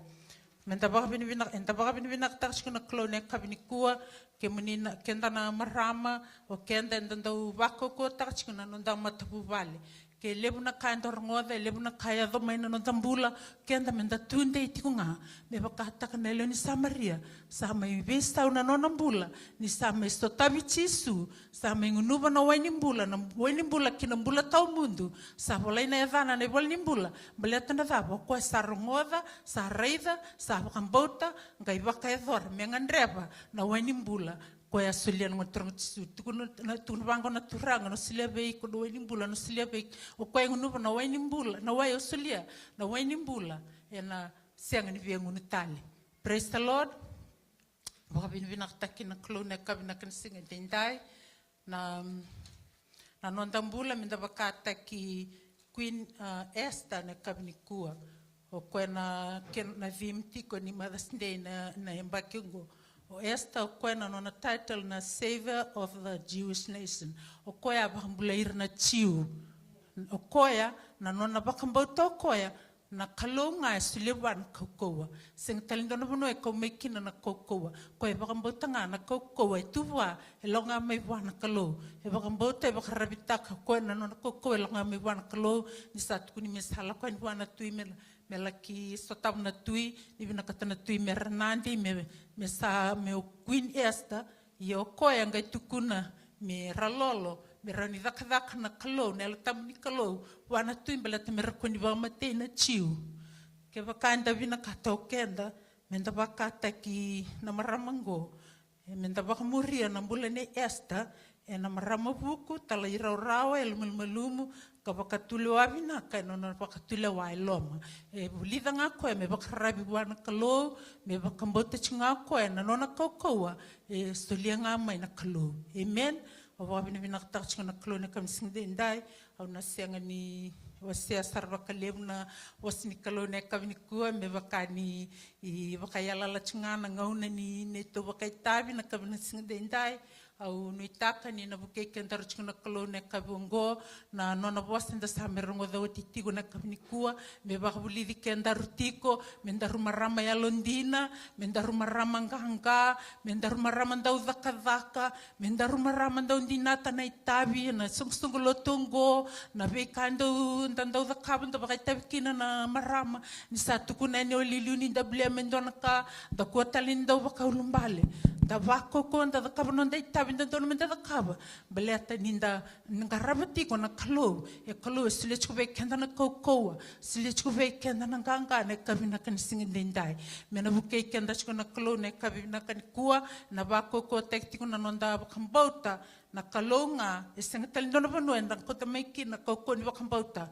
Me da vakavinavinaka, eda vakavinavinakataka tiko na Kalou na yakavi nikua, kemuni na, keda na marama, o keda eda dau vakaukauwataka tiko na noda matavuvale. Ke levu na ka eda rogoca, e levu na ka e yaco mai na noda bula, keda me da tudei tiko ga, me vakataka na lewe ni Samaria, sa mai veisau na nona bula, ni sa mai sotavi Jisu, sa mai gunuva na wai ni bula, na wai ni bula ki na bula tawamudu, sa volai na yacana ena ivola ni bula, baleta na cava, o koya sa rogoca, sa raica, sa vakabauta, qai vakayacora, me gadreva na wai ni bula, koya a solia na Gone Turaga o Jisu. Tukuna, na, tukuna vaqo na Turaga, na solia vei iko na wai ni bula, na solia vei iko. O koya e gunuva na wai ni bula, na wai o solia, na wai ni bula, ena sega ni via gunu tale. Praise the Lord. Vakavinavinakataki na Kalou na yakavi vinaka ni siga edaidai. Na, na noda bula me da vakataki Queen, ah, Esther na yakavi nikua. O koya na, ke-, na theme tiko ni Mother's Day na, na yabaki oqo. O Esther, o koya na nona title na Savior of the Jewish Nation. O koya a vakabulai ira na Jiu. O koya na nona vakabauta o koya na Kalou ga e solia vua na kaukauwa. Sega tale dua na vanua e kau mai kina na kaukauwa. Koya e vakabauta ga na kaukauwa e tu vua, e lako ga mai vua na Kalou. E vakabauta, e vakararavitaka, o koya na nona kaukauwa e lako ga mai vua na Kalou. Ni sa tukuni me sa lako yani vua na tui me, me laki sotava na tui, ni vinakata na tui me ranadi, me, me sa, me o Queen Esther, ia o koya qai tukuna me ra lolo, me rawa ni cakacaka na Kalou, na Yalo Tabu ni Kalou, vua na tui baleta me ra kua ni vakamatei na Jiu. Kevaka eda vinakata o keda me da vakataki na marama qo, e, me da vakamuria na bula nei Esther, ena marama vuku, talairawarawa, yalomalumalumu, ka vakatulewa vinaka ena nona vakatulewa e loma. E vulica ga koya me vakararavi vua na Kalou, me vakabauta tiko ga koya na nona kaukauwa e solia ga mai na Kalou. Amen. Au vakavinavinakataka tiko na Kalou na yakavi ni siga edaidai. Au na sega ni wasea sara vakalevu na vosa ni Kalou na yakavi nikua, me vaka ni, i, vakayalayala tiko ga na gauna ni neitou vakaitavi na yakavi ni siga edaidai. Au nuitaka ni na vukei kedaru tiko na Kalou na yakavi oqo, na nona vosa eda sa mai rogoca oti tiko na yakavi nikua, me vakavulici kedaru tiko, me daru marama yalodina, me daru marama qaqa, me daru marama dau cakacaka, me daru marama dau dinata na itavi, na soqosoqo lotu oqo, na veika dau, da dau cakava, da vakaitavi kina na marama, ni sa tukuna yani o liuliu ni da bulia me dua na ka, da kua tale ni dau vakaulubale. da vakaukauwa, da cakava noda itavi dodonu me da cakava. Baleta ni da qarava tiko na Kalou, e Kalou e solia tiko vei keda na kaukauwa, solia tiko vei keda na qaqa ena yakavi vinaka ni siga edaidai. Me na vukei keda tiko na Kalou ena yakavi vinaka nikua, na vakaukauwataki tiko na noda vakabauta. Na Kalou ga, e sega tale dua na vanua eda kauta mai kina na kaukauwa ni vakabauta.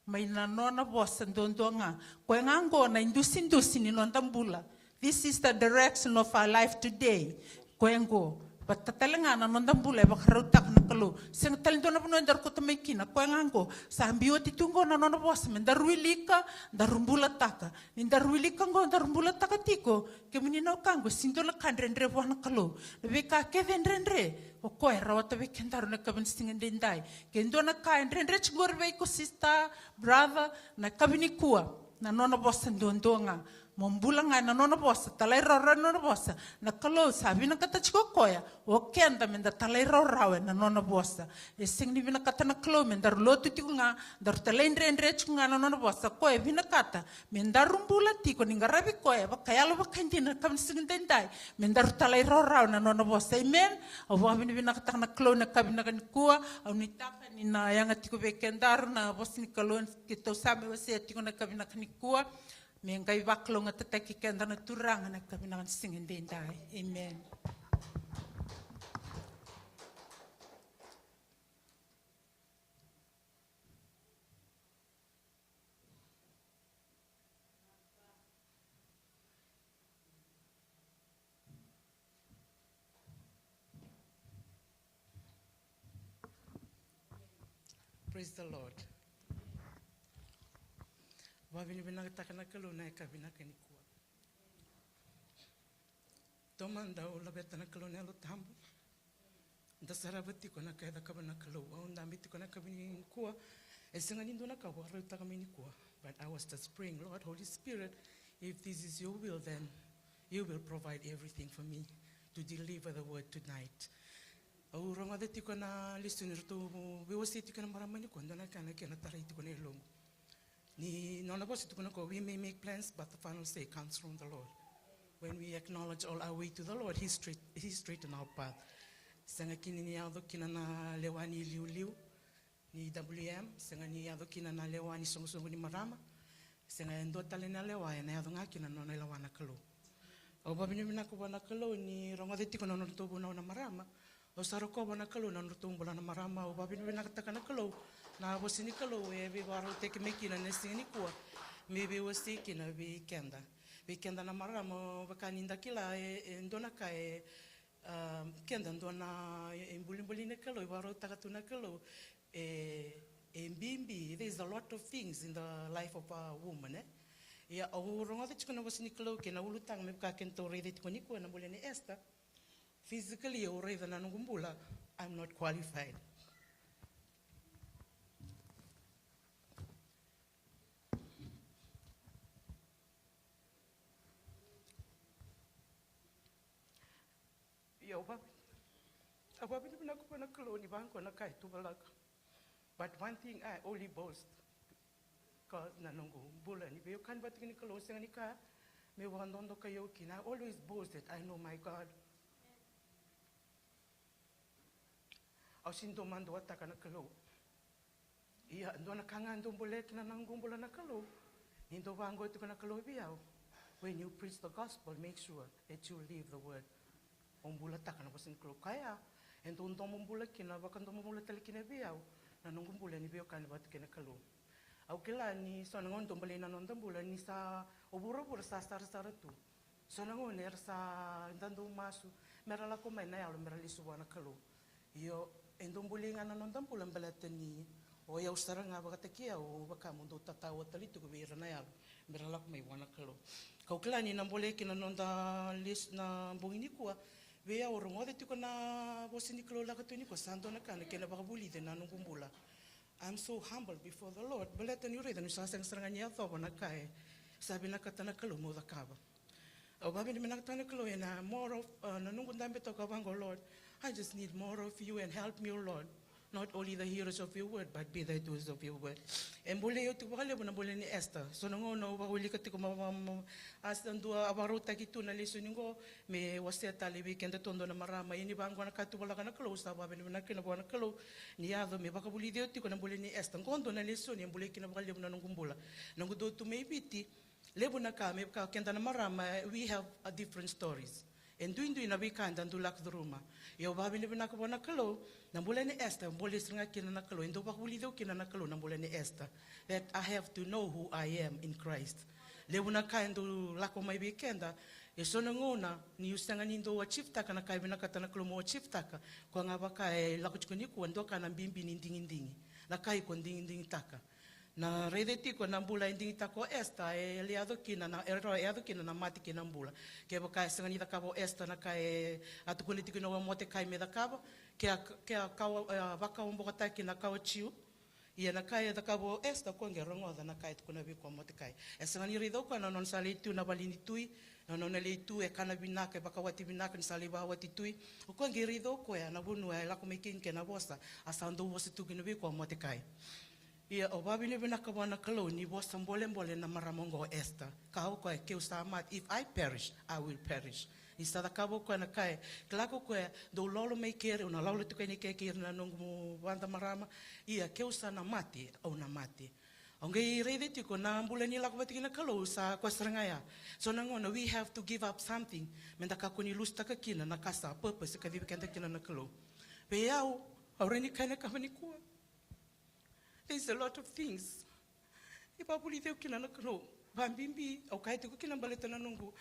Mai na nona vosa duadua ga. Koya ga oqo na idusidusi ni noda bula. This is the direction of our life today. Koya oqo. Vata tale ga na noda bula e vakarautaka na Kalou. Sega tale dua na vanua edaru kauta mai kina. Koya ga oqo. Sa biu oti tu oqo na nona vosa. Me daru wilika, daru bulataka. Ni daru wilika oqo, daru bulataka tiko. Kemuni na wekaqu, sega ni dua na ka dredre vua na Kalou. Na veika kece e dredre, o koya e rawata vei kedaru ena yakavi ni siga edaidai. Ke dua na ka e dredre tiko qori vei iko sister, brother, ena yakavi nikua, na nona vosa duadua ga. Mo bula ga ena nona vosa, talairawarawa ena nona vosa. Na Kalou sa vinakata tiko o koya, o keda me da talairawarawa ena nona vosa. E sega ni vinakata na Kalou me daru lotu tiko ga, daru talaidredre tiko ga ena nona vosa. O koya e vinakata me daru bula tiko ni qaravi koya vakayalo vakaidina ena yakavi ni siga edaidai, me daru talairawarawa ena nona vosa. Amen. Au vakavinavinakataka na Kalou ena yakavi vinaka nikua. Au nuitaka ni na yaga tiko vei kedaru na vosa ni Kalou keitou sa mai wasea tiko ena yakavi vinaka nikua. Me qai vakalougatataki keda na Turaga ena yakavi vinaka ni siga edaidai. Amen. Praise the Lord. Vakavinavinakataka na Kalou ena yakavi vinaka nikua. Taumada au laveta na Kalou na Yalo Tabu. Da sarava tiko na ka e cakava na Kalou. Au dabe tiko ena yakavi nikua. E sega ni dua na ka au vakarautaka mai nikua. But I was just praying, Lord, Holy Spirit, if this is your will, then you will provide everything for me to deliver the word tonight. Au rogoca tiko na lesoni ratou veiwasei tiko na marama nikua, dua na ka na kena tarai tiko na yaloqu. Ni nona vosa tukuna o koya, we may make plans, but the final say comes from the Lord. When we acknowledge all our way to the Lord, he straight, he straighten our path. Sega kina ni yaco kina na lewa ni liuliu ni W M, sega ni yaco kina na lewa ni soqosoqo ni marama, sega e dua tale na lewa ena yaco ga kina na nona lewa na Kalou. Au vakavinavinaka vua na Kalou ni rogoca tiko na nodratou vunau na marama. Au sa rokova na Kalou na nodratou bula na marama. Au vakavinavinakataka na Kalou na vosa ni Kalou e veivakarautaki mai kina na siga nikua me veiwasei kina vei keda. Vei keda na marama, vaka ni da kila e, e dua na ka e, a, keda dua na e, e bulibuli na Kalou, e vakarautaka tu na Kalou. E, e bibi, there is a lot of things in the life of a woman, eh? Ia, au rogoca tiko na vosa ni Kalou kei na ulutaga me vaka kedatou raica tiko nikua na bula nei Esther. Physically, au raica na noqu bula, I'm not qualified. Ia, au vavinavinaka vua na Kalou ni vaqo na ka e tuvalaka. But one thing, I only boast. Cause na noqu bula ni veiwekani vata kei na Kalou, sega ni ka meu vakadodoka au kina. I always boast that I know my God. Au sega ni dau maduataka na Kalou. Ia, dua na ka ga dau bolea kina na noqu bula na Kalou. Ni dau vaqo tiko na Kalou vei au. When you preach the gospel, make sure that you live the word. O bulataka na vosa ni Kalou. Kaya, e dau domo bula kina, vakadomo bula tale kina vei au na noqu bula ni veiwekani vata kei na Kalou. Au kila ni so na gauna dau bolei na noda bula ni sa o vuravura sa sarasara tu. So na gauna era sa da dau masu mera lako mai na yalo mera lesu vua na Kalou. Io, e dau bolei ga na noda bula baleta ni o yau sara ga vakataki au, vaka mo dau tatawa tale tiko vei ira na yalo mera lako mai vua na Kalou. Kau kila ni na bolei kina na noda lesu na bogi nikua vei au, rogoca tiko na vosa ni Kalou lako tu nikua, sa dua na ka na kena vakavulici na noqu bula. I'm so humble before the Lord. Baleta niu raica niu sa sega sara ga ni yacova na ka e sa vinakata na Kalou meu cakava. Au vakavinavinakataka na Kalou ena more of, uh, na noqu dabe toka vaqo, Lord, I just need more of you and help me, oh Lord. Not only the hearers of your word, but be the doers of your word. E bolei au tiko vakalevu na bula ni Esther. So na gauna au vakawilika tiko ma, ma, ma, a sa dua a vakarautaki tu na lesoni qo, me wasea tale vei keda tu dua na marama. Ia ni vaqo na ka tu valaka na Kalou, sa vakavinavinaka kina vua na Kalou, ni yaco me vakavulici au tiko na bula ni Esther. Qo dua na lesoni e bolei kina vakalevu na noqu bula. Noqu dau tu mai Viti, levu na ka, me vaka keda na marama, we have a different stories. E duidui na veika eda dau lako curuma. Ia au vakavinavinaka vua na Kalou, na bula ni Esther, bolei sara ga kina na Kalou, e dau vakavulici au kina na Kalou na bula ni Esther. That I have to know who I am in Christ. Levu na ka e dau lako mai vei keda, e so na gauna, niu sega ni dau achieve-taka na ka e vinakata na Kalou mo achieve-taka, koya ga vaka e lako tiko nikua, dua ka na bibi ni digidigi. Na ka iko digidigitaka. Na raica tiko na bula e digitaka o Esther, e yaco kina na, e rawa, e yaco kina na mate kei na bula. Kevaka e sega ni cakava o Esther na ka e a tukuna tiko kina o Motekai me cakava, ke a, ke a kawa, e, vakawabokotaki na kawa Jiu. Ia na ka e cakava o Esther, o koya qai rogoca na ka e tukuna vei koya o Motekai. E sega ni raica o koya na nona sa lai tu na vale ni tui, na nona lai tu e kana vinaka, e vakawati vinaka ni sa lai vakawati tui. O koya qai raica o koya na vanua e lako mai kina kei na vosa, a sa dau vosa tu kina vei koya o Motekai. Ia au vakavinavinaka vua na Kalou ni vosa bolebole na marama oqo o Esther. Ka o koya, ke au sa mate, if I perish, I will perish. Ni sa cakava o koya na ka e kila ko koya, dou lolo mai keri, au na lolo tiko yani kei ira na noqu vada marama. Ia ke au sa na mate, au na mate. Au qai raica tiko na bula ni lako vata kei na Kalou sa koya sara ga ya. So na gauna we have to give up something me da kakua ni lose-taka kina na ka sa purpose kacivi keda kina na Kalou. Vei au, au rawa ni kaya na ka nikua. There's a lot of things. E vakavulici au kina na Kalou. Vabibi, au kaya tiko kina baleta na noqu,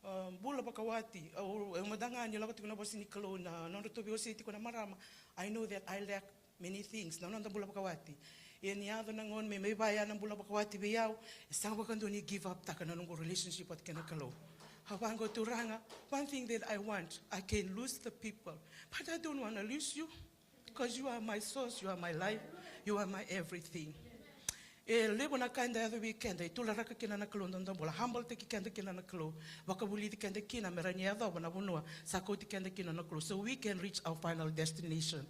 uh, bula vakawati. Au, au mada ga ni lako tiko na vosa ni Kalou na nodratou veiwasei tiko na marama. I know that I lack many things. Na noda bula vakawati. Ia ni yaco na gauna me mai vaya na bula vakawati vei au, e sega vakadua ni give up taka na noqu relationship vata kei na Kalou. Au vaqo, Turaga, one thing that I want, I can lose the people, but I don't wanna lose you. Because you are my source, you are my life, you are my everything. E levu na ka eda yaco vei keda, e tularaka kina na Kalou na noda bula, humble-taki keda kina na Kalou, vakavulici keda kina me rawa ni yacova na vanua sa kauti keda kina na Kalou, so we can reach our final destination.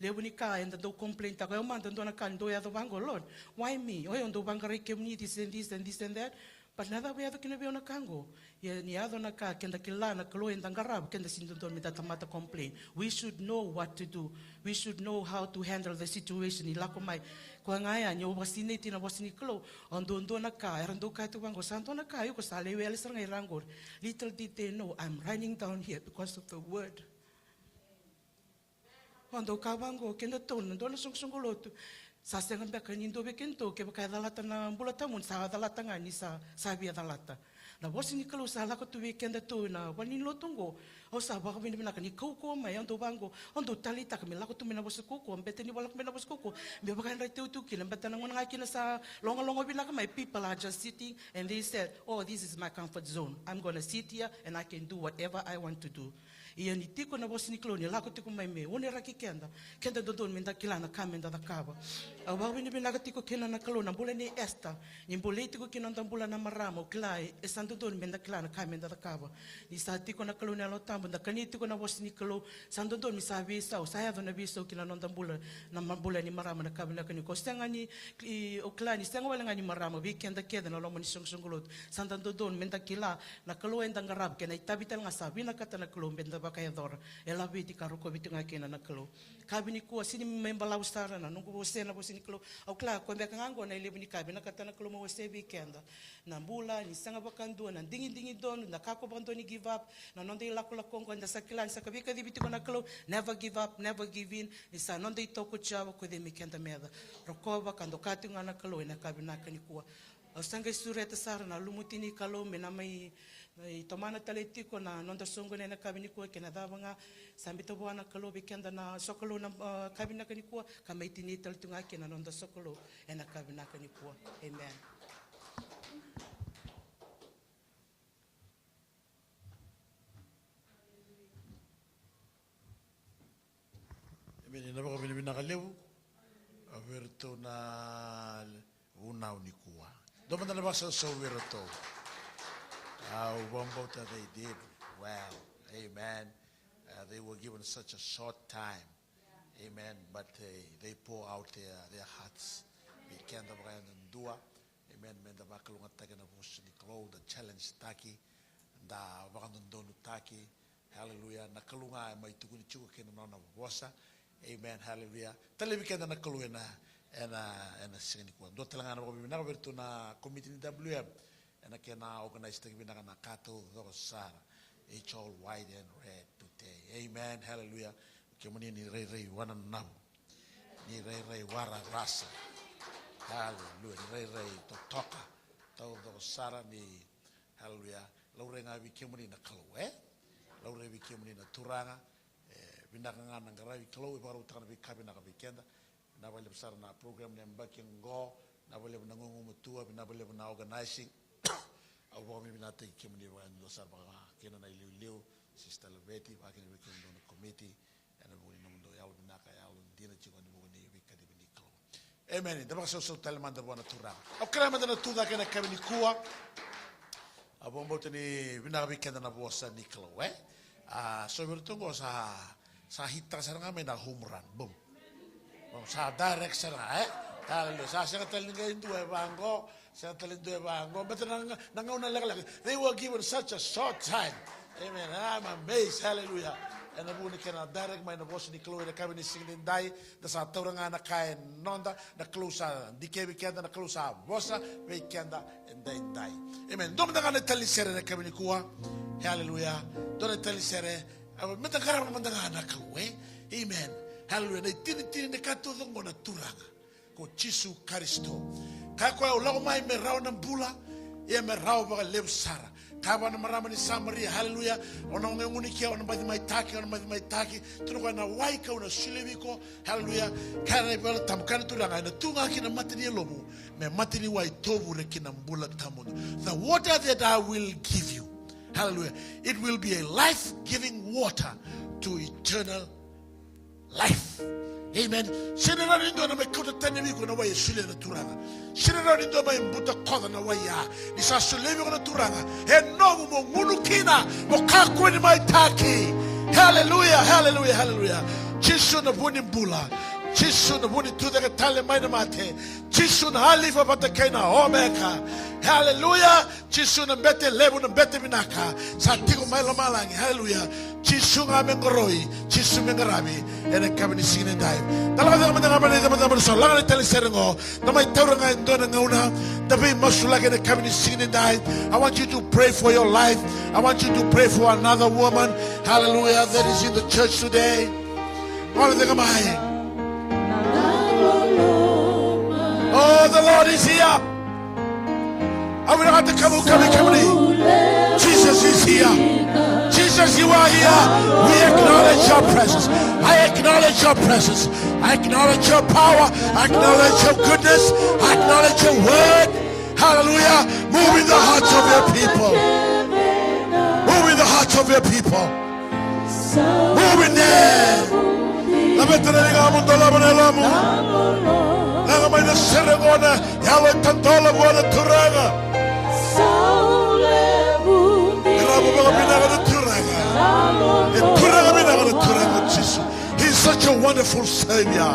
Levu ni ka eda dau complain-taka, o yau mada dua na ka ni dau yaco vaqo, Lord, why me? O yau dau vaqarai kemuni this and this and this and that. But na cava e yaco kina vei au na ka qo? Ia ni yaco na ka, keda kila na Kalou eda qarava, keda sega ni dodonu meda tamata complain. We should know what to do. We should know how to handle the situation. Ni lako mai, koya ga ya, ni au vakasinaiti na vosa ni Kalou, au duadua na ka, era dau kaya tu vaqo, sa dua na ka, iko sa lai wele sara ga i ra qori. Little did they know, I'm running down here because of the word. O dau kaya vaqo, kedatou na dua na soqosoqo lotu. Sa sega beka ni dua vei kedatou, kevaka e calata na bula tabu, sa calata ga ni sa, sa via calata. Na vosa ni Kalou sa lako tu vei kedatou na vale ni lotu oqo. Au sa vakavinavinaka ni kaukauwa mai, au dau vaqo, au dau taleitaka me lako tu mai na vosa kaukauwa, beta ni lako mai na vosa kaukauwa, me vakayadrati au tu kina, beta na gauna ga kina sa logaloga vinaka mai, people are just sitting and they said, oh, this is my comfort zone. I'm gonna sit here and I can do whatever I want to do. Ia ni tiko na vosa ni Kalou ni lako tiko mai me oniraki keda, keda dodonu meda kila na ka meda cakava. Au vakavinavinaka tiko kina na Kalou na bula nei Esther, ni bolei tiko kina noda bula na marama, au kila e sa dodonu meda kila na ka meda cakava. Ni sa tiko na Kalou na Yalo Tabu, da kania tiko na vosa ni Kalou, sa dodonu me sa veisau, sa yaco na veisau kina noda bula, na ma-, bula ni marama na ka vinaka ni ko sega ni, i, au kila ni sega wale ga ni marama, vei keda kece na loma ni soqosoqo lotu, sa da dodonu meda kila na Kalou eda qarava, kei na itavi tale ga sa vinakata na Kalou meda vakayacora. E laveti ka rokovi tiko ga kina na Kalou. Ka vei nikua, sega ni mai balavu sara na noqu wasea na vosa ni Kalou. Au kila, koya beka ga oqo na ilevu ni ka vinakata na Kalou mo wasea vei keda. Na bula ni sega vakadua, na digidigi donu, na kakua vakadua ni give up, na noda ilakolako oqo, eda sa kila ni sa ka veikacivi tiko na Kalou, never give up, never give in, ni sa noda itoko o Jiova, ko cei me keda meca. Rokova ka doka tiko ga na Kalou ena ka vinaka nikua. Au sa qai sureta sara na lumuti ni Kalou me na mai, mai tomana tale tiko na noda soqo ena yakavi nikua kei na cava ga sa biuta vua na Kalou vei keda na sokalou na, ah, yakavi vinaka nikua, ka mai tinia tale tu ga kina na noda sokalou ena yakavi vinaka nikua. Amen. Emeni, na vakavinavinaka levu vei iratou na vunau nikua. Dua mada na vakasausau vei iratou. Au vakabauta they did well. Amen. Uh, they were given such a short time. Amen. But uh, they pour out their, their hearts. Vei keda vakayadudua. Amen. Meda vakalougatataki na vosa ni Kalou, da challenge taki, da vakadodonutaki. Hallelujah. Na Kalou ga e mai tukuni tiko kei na nona vosa. Amen. Hallelujah. Talevi keda na Kalou ena, ena, ena siga nikua. Dua tale ga na vakavinavinaka vei iratou na komiti ni W M. Ena kena organize taki vinaka na ka taucoko sara. It's all white and red today. Amen. Hallelujah. Kemuni ni rairai wananavu. Ni rairai wararasa. Hallelujah. Ni rairai totoka. Taucoko sara ni, hallelujah. Laurai ga vei kemuni na Kalou, e? Laurai vei kemuni na Turaga. E, vinaka ga na qaravi Kalou, e vakarautaka na veika vinaka vei keda. Vinaka vakalevu sara na program na yabaki oqo, vinaka vakalevu na gugumatua, vinaka vakalevu na organizing. Au vakavinavinakataki kemuni vakayadudua sara vaka kina na iliuliu, Sister Laveti, vaka kina vei kemudou na komiti, ena vuku ni nomudou yalo vinaka, yalo dina tiko ena vuku ni veikacivi ni Kalou. Amen. Da vakasausau tale mada vua na Turaga. Au kerea mada na tucake ena yakavi nikua. Au vakabauta ni vinaka vei keda na vosa ni Kalou, e? A, so vei iratou oqo sa, sa hit-taka sara ga mai na home run. Boom. Boom, sa direct sara ga, e? Hallelujah. Sa sega tale ni qai dua e vaqo, sega tale ni dua e vaqo. But na, na gauna lekaleka, they were given such a short time. Amen. I'm amazed. Hallelujah. Ena vuku ni kena direct mai na vosa ni Kalou ena yakavi ni siga nidai. Da sa taura ga na ka e noda, na Kalou sa dikevi keda, na Kalou sa vosa vei keda edaidai. Amen. Dua mada ga na tali sere na yakavi nikua. Hallelujah. Dua na tali sere. Au, meda qarava mada ga na Kalou, e? Amen. Hallelujah. Na itinitini ni ka taucoko na Turaga ko Jisu Karisito. Kaya koya, au lako mai me rawa na bula, ia me rawa vakalevu sara. Kaya vua na marama ni Samaria, haleluya. O na gunu i ke, o na baci mai taki, o na baci mai taki. Tukuna o koya, na wai kau na solia vei iko, haleluya. Kaya na iVola Tabu, kaya na Turaga, ena tu ga ki na mata ni yalomu me mata ni wai tovure ki na bula tawamudu. The water that I will give you, haleluya, it will be a life-giving water to eternal life. Amen. Sega ni rawa ni dua na mai kauta tani vei iko na wai e solia na Turaga. Sega ni rawa ni dua mai butakoca na wai ya. Ni sa solia vei iko na Turaga, e nomu mo gunu kina, mo kakua ni mai taki. Haleluya, haleluya, haleluya. Jisu na vu ni bula. Jisu na vu ni tucake tale mai na mate. Jisu na Alifa vata kei na Omeka. Haleluya. Jisu na bete levu, na bete vinaka. Sa tiko mai lomalagi. Haleluya. Jisu ga me qoroi, Jisu me qaravi. Ena yakavi ni siga nidai, da lako cake mada ga mai na icabocabo ni so. Laga na tali sere qo. Da mai taura ga e dua na gauna. Da veimasulaki ena yakavi ni siga nidai. I want you to pray for your life. I want you to pray for another woman, haleluya, that is in the church today. Gole cake mai. Oh, the Lord is here. Au vinakata ka vukei kemuni. Jesus is here. Jesus, you are here. We acknowledge your presence. I acknowledge your presence. I acknowledge your power. I acknowledge your goodness. I acknowledge your word. Hallelujah. Move in the hearts of your people. Move in the hearts of your people. Move in there. Laveta na ligamu, dolava na yalomu. Laga mai na sere qo na yalo e tadola vua na Turaga. Qarava vakavinaka na Turaga. E Turaga vinaka na Turaga o Jisu. He's such a wonderful Savior.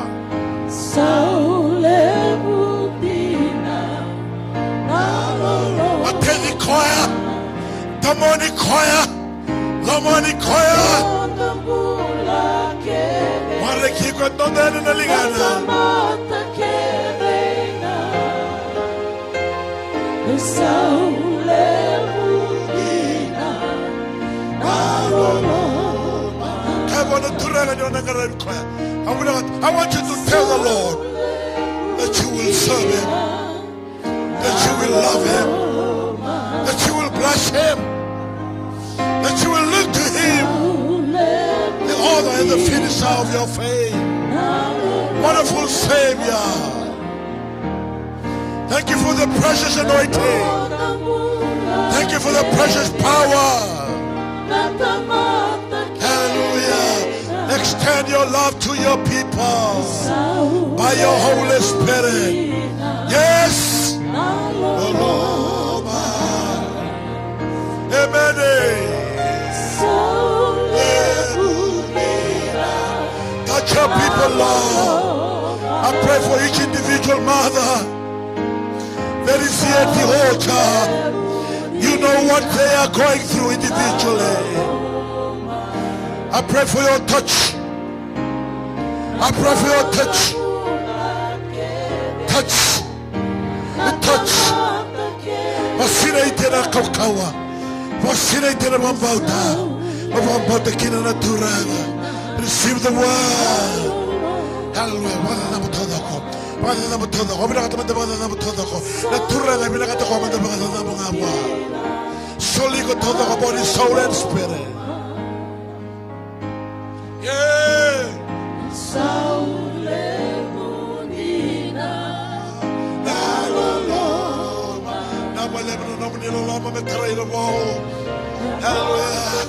Mateni koya, tomoni koya, lomani koya. Waraki koya, noda yani na ligana. Kaya vua na Turaga ni o na qaravi koya. I want you to tell the Lord that you will serve him, that you will love him, that you will bless him, that you will look to him, the author and the finisher of your faith. Wonderful Savior. Thank you for the precious anointing. Thank you for the precious power. Hallelujah. Extend your love to your people by your Holy Spirit. Yes. Amen. Touch your people, spiritual mother that is here at the altar. You know what they are going through individually. I pray for your touch. I pray for your touch. Touch. Touch. Vakasinaiti ena kaukauwa. Vakasinaiti ena vakabauta. Mo vakabauta kina na Turaga. Receive the word. Hallelujah. Vakacacabo taucoko. Vakacacabo taucoko. O vinakata mada vakacacabo taucoko. Na Turaga e vinakata ko mada vakacacabo ga vua. Soli iko taucoko, body, soul and spirit. Yeah. Na loloma. Na vale na nomuni loloma me tarai ira vou. Hallelujah.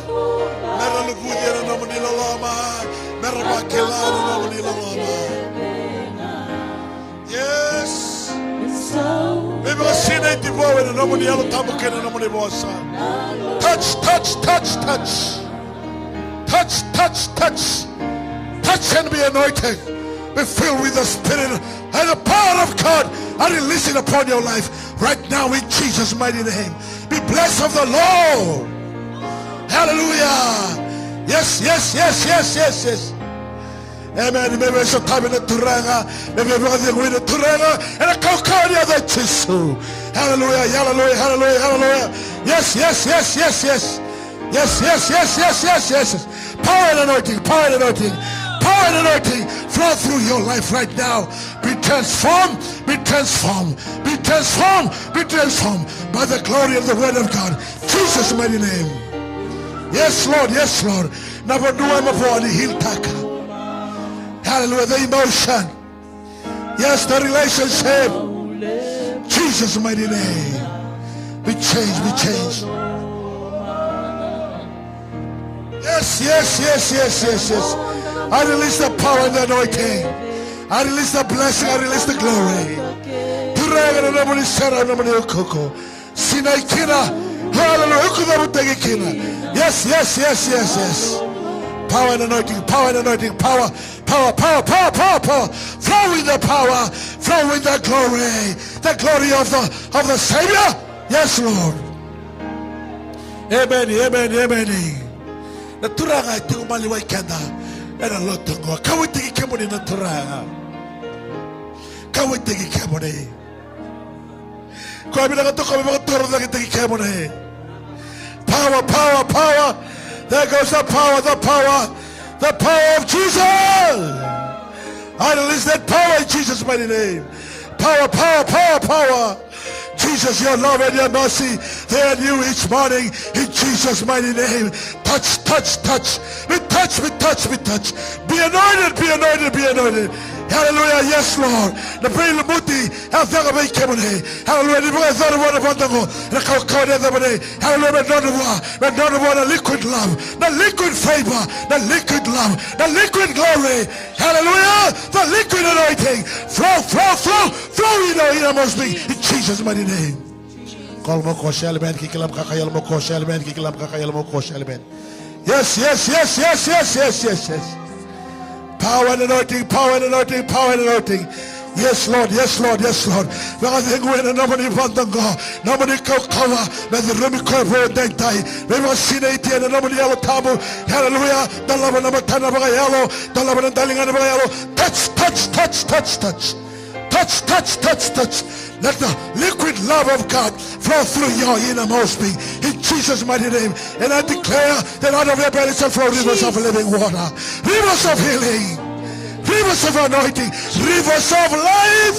Mera luvuci ena nomuni loloma. Mera vakila na nomuni loloma. Yes. Me vakasinaiti vou ena nomuni Yalo Tabu kei na nomuni vosa. Touch, touch, touch, touch. Touch, touch, touch. Touch and be anointed. Be filled with the Spirit and the power of God. I release it upon your life right now in Jesus' mighty name. Be blessed of the Lord. Hallelujah. Yes, yes, yes, yes, yes, yes. Amen. Me veisotavi na Turaga, me veivakacegui na Turaga ena kaukauwa ni yaca i Jisu. Hallelujah, hallelujah, hallelujah, hallelujah. Yes, yes, yes, yes, yes. Yes, yes, yes, yes, yes, yes, yes. Power and anointing, power and anointing, power and anointing flow through your life right now. Be transformed, be transformed, be transformed, be transformed by the glory of the word of God. Jesus' mighty name. Yes, Lord, yes, Lord. Na vanua e mavoa ni heal taka. Hallelujah. The emotion. Yes, the relationship. Jesus' mighty name. Be changed, be changed. Yes, yes, yes, yes, yes, yes. I release the power and the anointing. I release the blessing, I release the glory. Turaga na nomuni sere, na nomuni ukoko. Sinai kina. Hallelujah. Uku cavutaki kina. Yes, yes, yes, yes, yes. Power and anointing, power and anointing, power, power, power, power, power, power. Flow in the power, flow in the glory. The glory of the, of the Savior. Yes, Lord. Amen, amen, amen. Na Turaga e tiko maliwai keda ena lotu oqo. Kauwaitaki kemuni na Turaga. Kauwaitaki kemuni. Koya vinakata ko me vakatorocaketaki kemuni. Power, power, power. There goes the power, the power, the power of Jesus. I release that power in Jesus' mighty name. Power, power, power, power. Jesus, your love and your mercy, they are new each morning in Jesus' mighty name. Touch, touch, touch. Be touch, be touch, be touch. Be anointed, be anointed, be anointed. Hallelujah. Yes, Lord. Na veilumuti e yaco vei kemuni. Hallelujah. Ni vakayacora vua na vada qo na kaukauwa ni yacamuni. Hallelujah. Me nona vua, me nona vua na liquid love, na liquid favor, na liquid love, na liquid glory. Hallelujah. The liquid anointing. Flow, flow, flow, flow in our innermost being. In Jesus' mighty name. Call mo ko shall man, kikila mo kaka yalo mo ko shall man, kikila mo kaka yalo mo ko shall man. Yes, yes, yes, yes, yes, yes, yes, yes. Power and anointing, power and anointing, power and anointing. Yes, Lord, yes, Lord, yes, Lord. Vakacegui ena nomuni vada qo, nomuni kaukauwa, me curumi koya vou edaidai. Me vakasinaiti ena nomuni Yalo Tabu. Hallelujah. Dolava na matana vakayalo, dolava na daligana vakayalo. Touch, touch, touch, touch, touch. Touch, touch, touch, touch. Let the liquid love of God flow through your innermost being. In Jesus' mighty name. And I declare that out of your belly shall flow rivers of living water. Rivers of healing. Rivers of anointing. Rivers of life.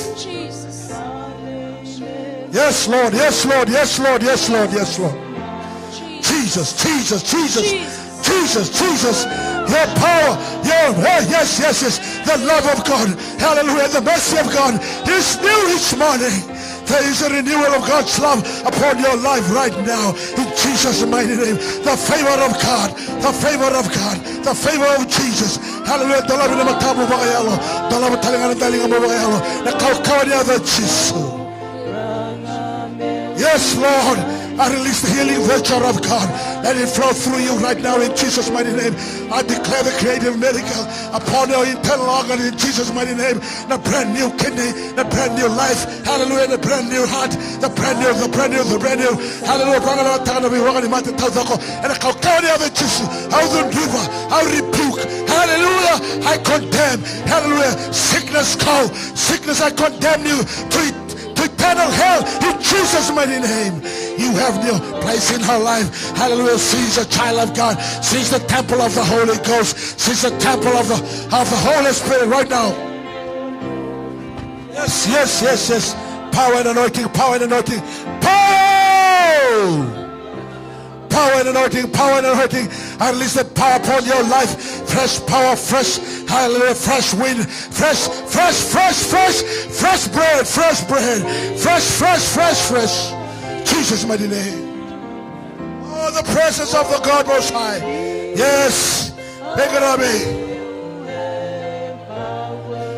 Yes, Lord. Yes, Lord. Yes, Lord. Yes, Lord. Yes, Lord. Jesus, Jesus, Jesus. Jesus, Jesus, your power, your, eh, yes, yes, yes, the love of God, hallelujah, the mercy of God is new each morning. There is a renewal of God's love upon your life right now, in Jesus' mighty name. The favor of God, the favor of God, the favor of Jesus. Hallelujah. Dolava na matana mo vakayalo, dolava tale ga na daligana mo vakayalo. Na kaukauwa ni yaca o Jisu. Yes, Lord. I release the healing virtue of God. Let it flow through you right now in Jesus' mighty name. I declare the creative miracle upon your internal organ in Jesus' mighty name. The brand new kidney, the brand new life. Hallelujah, the brand new heart, the brand new, the brand new, the brand new. Hallelujah. Vagalalataka na veiwaqa ni mate taucoko. Ena kaukauwa ni yaca i Jisu, au cudruva, au rebuke. Hallelujah. I condemn. Hallelujah. Sickness, go. Sickness, I condemn you to to eternal hell in Jesus' mighty name. You have no place in her life. Hallelujah. She's a child of God. She's the temple of the Holy Ghost. She's the temple of the, of the Holy Spirit right now. Yes, yes, yes, yes. Power and anointing, power and anointing. Power! Power and anointing, power and anointing. I release the power upon your life. Fresh power, fresh, hallelujah, fresh wind, fresh, fresh, fresh, fresh, fresh bread, fresh bread, fresh, fresh, fresh, fresh. Jesus' mighty name. Oh, the presence of the God Most High. Yes. Veiqaravi.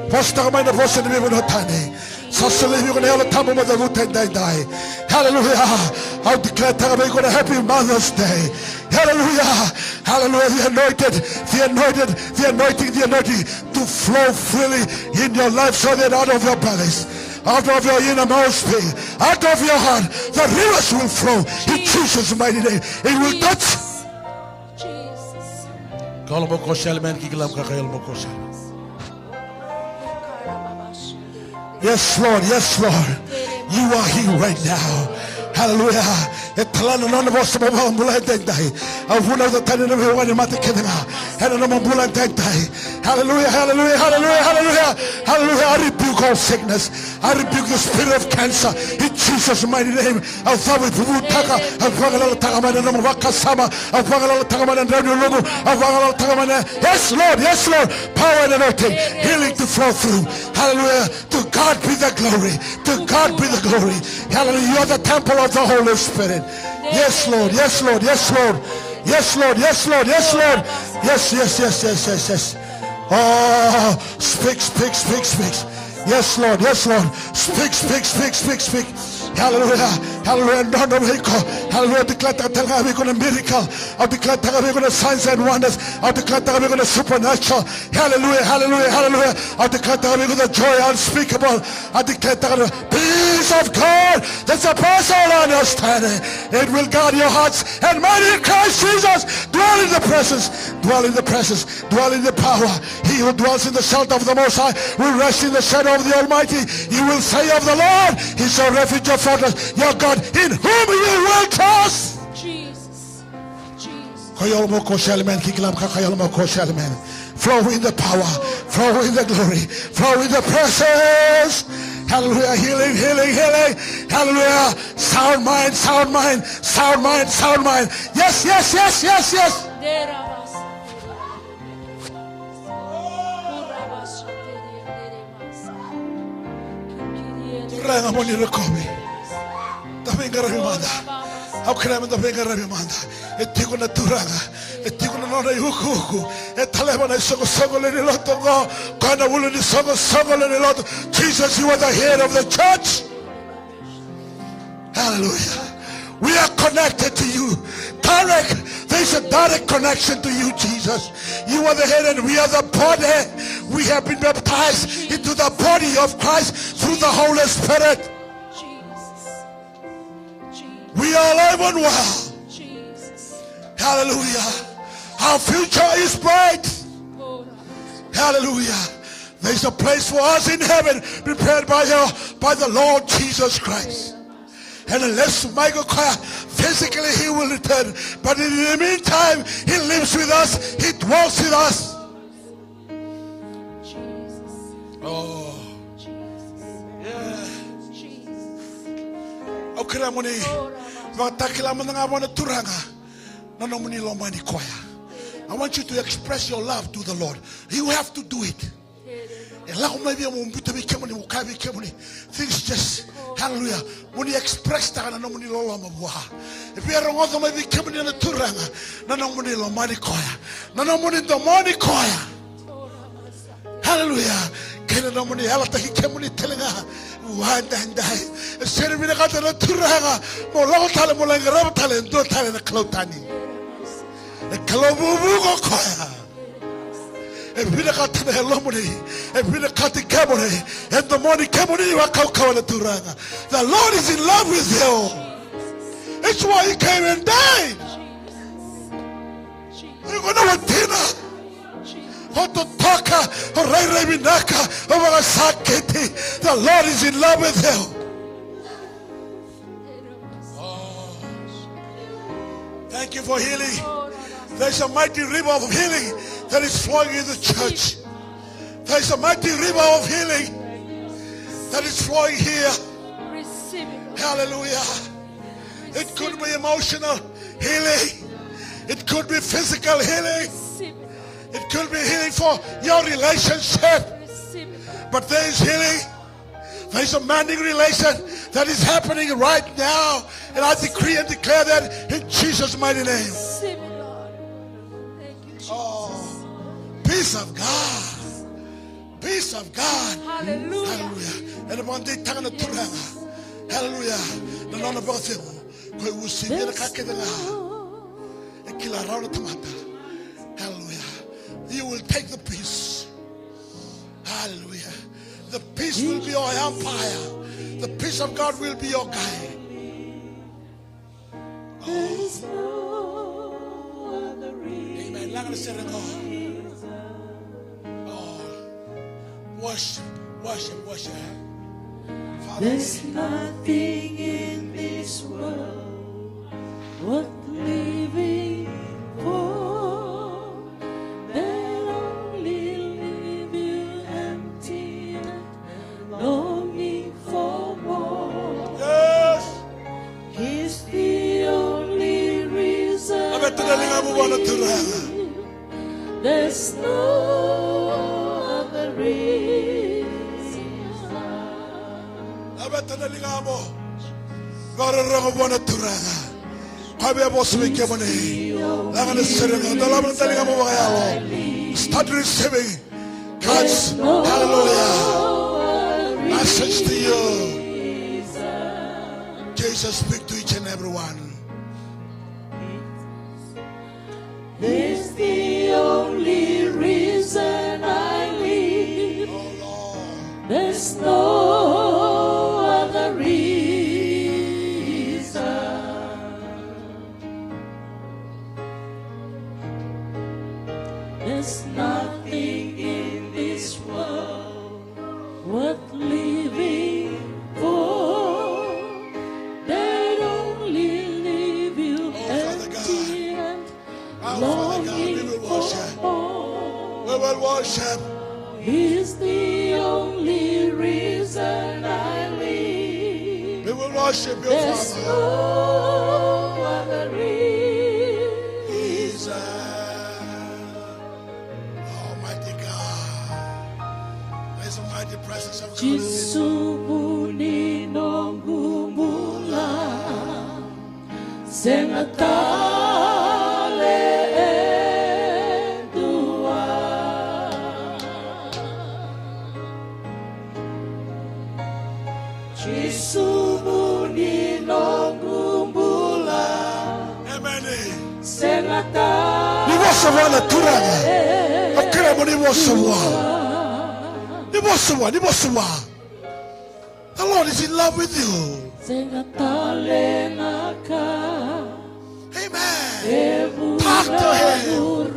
Vosataka mai na vosa ni veivanua tani. Sa solia vei iko na Yalo Tabu mo cavuta edaidai. Hallelujah. Au declare taka vei iko na happy Mother's Day. Hallelujah. Hallelujah. The anointed, the anointed, the anointing, the anointing to flow freely in your life so that out of your bellies, out of your innermost being, out of your heart, the rivers will flow in Jesus' mighty name. It will touch. Jesus. Ka yalo mo kosele mai na kikila mo ka, ka yalo mo kosele. Yes, Lord. Yes, Lord. You are here right now. Hallelujah. E tala na nona vosa mo vakabula edaidai. Au vunauca tani na veiwekani mate kece ga ena nomu bula edaidai. Hallelujah, hallelujah, hallelujah, hallelujah. Hallelujah. I rebuke all sickness. I rebuke the spirit of cancer in Jesus' mighty name. Au cavuivuvutaka, au vagalalataka mai na nomu vakasama, au vagalalataka mai na drau ni ulumu, au vagalalataka mai na, yes, Lord, yes, Lord. Power and anointing, healing to flow through. Hallelujah. To God be the glory. To God be the glory. Hallelujah. You are the temple of the Holy Spirit. Yes, Lord, yes, Lord, yes, Lord. Yes, Lord, yes, Lord, yes, Lord. Yes, yes, yes, yes, yes, yes. Oh, speak, speak, speak, speak. Yes, Lord. Yes, Lord. Speak, speak, speak, speak, speak. Hallelujah. Hallelujah. Drodro vei iko. Hallelujah. Declare taka tale ga vei iko na miracle. Au declare taka vei iko na signs and wonders. Au declare taka vei iko na supernatural. Hallelujah. Hallelujah. Hallelujah. Au declare taka vei iko na joy unspeakable. Au declare taka na peace of God that surpasses all understanding. It will guard your hearts and mind in Christ Jesus. Dwell in the presence. Dwell in the presence. Dwell in the power. He who dwells in the shelter of the Most High will rest in the shadow of the Almighty. You will say of the Lord, He's your refuge, your fortress, your God, in whom you will trust. Jesus. Jesus. Koyol mo ko shalmen, kikilab ka koyol mo ko shalmen. Flow in the power, flow in the glory, flow in the presence. Hallelujah, healing, healing, healing. Hallelujah, sound mind, sound mind, sound mind, sound mind. Yes, yes, yes, yes, yes. Turaga mo ni rokovi. Da veiqaravi mada. Au kerea me da veiqaravi mada. E tiko na Turaga. E tiko na nona iukuuku. E taleva na isoqosoqo lewe ni lotu oqo. Koya na ulu ni soqosoqo lewe ni lotu. Jesus, you are the head of the church. Hallelujah. We are connected to you. Direct. There is a direct connection to you, Jesus. You are the head and we are the body. We have been baptized into the body of Christ through the Holy Spirit. Jesus. Jesus. We are alive and well. Jesus. Hallelujah. Our future is bright. Hallelujah. There's a place for us in heaven prepared by the, by the Lord Jesus Christ. And unless Michael Kaya physically he will return, but in the meantime, he lives with us, he dwells with us. Oh. Yeah. Au kerea mo ni vakatakila mada ga vua na Turaga na nomuni lomani koya. I want you to express your love to the Lord. You have to do it. E lako mai vei au mo biuta vei kemuni, mo kaya vei kemuni. Things just, hallelujah. Mo ni express taka na nomuni loloma vua. E via rogoca mai vei kemuni na Turaga na nomuni lomani koya, na nomuni domoni koya. Hallelujah. Kei na nomuni yalataki kemuni tale ga vua edaidai. E sega ni vinakata na Turaga mo lako tale, mo lai qarava tale e dua tale na kalou tani. E Kalou vuvu ko koya. E vinakata na yalomuni. E vinakati kemuni. E domoni kemuni vakaukauwa na Turaga. The Lord is in love with you. It's why he came and died. Iko na watina. O totoka, o rairai vinaka, o vakasakiti. The Lord is in love with you. Oh. Thank you for healing. There's a mighty river of healing that is flowing in the church. There's a mighty river of healing that is flowing here. Receive it, Lord. Hallelujah. It could be emotional healing. It could be physical healing. Receive it. It could be healing for your relationship. Receive it. But there is healing. There is a mending relation that is happening right now. And I decree and declare that in Jesus' mighty name. Receive it, Lord. Thank you, Jesus. Oh, peace of God. Peace of God. Hallelujah. Hallelujah. Ena vakadeitaka na Turaga. Hallelujah. Na nona vakacegu. Ko e usivi ena ka kece ga e kila rawa na tamata. Hallelujah. You will take the peace. Hallelujah. The peace will be your umpire. The peace of God will be your guide. Oh. Amen. Laga na sere qo. Oh. Worship, worship, worship. Father, there's nothing in this world worth living for that only leave you empty and longing for more. Yes. He's the only reason. Laveta na ligamu vua na Turaga. There's no other reason. Laveta na ligamu. Vakarorogo vua na Turaga. Koya via vosa vei kemuni. Laga na sere qo. Dolava na ligamu vakayalo. Start receiving God's, hallelujah, message to you. Jesus, speak to each and every one. This the only reason I live. Oh, Lord. There's no other reason. There's nothing in this world worth living for that only leave you empty and longing for more. Oh, Father God, we will worship. We will worship. He's the only reason I live. We will worship you, Father. There's no other reason. Almighty God. There's a mighty presence of God in this. Jisu vu ni noqu bula. Sega tale e dua. Jisu vu ni noqu bula. Emeni. Sega tale. Ni vosa vua na Turaga. Au kerea mo ni vosa vua. Ni vosa vua, ni vosa vua. The Lord is in love with you. Sega tale na ka. Amen. Talk to him.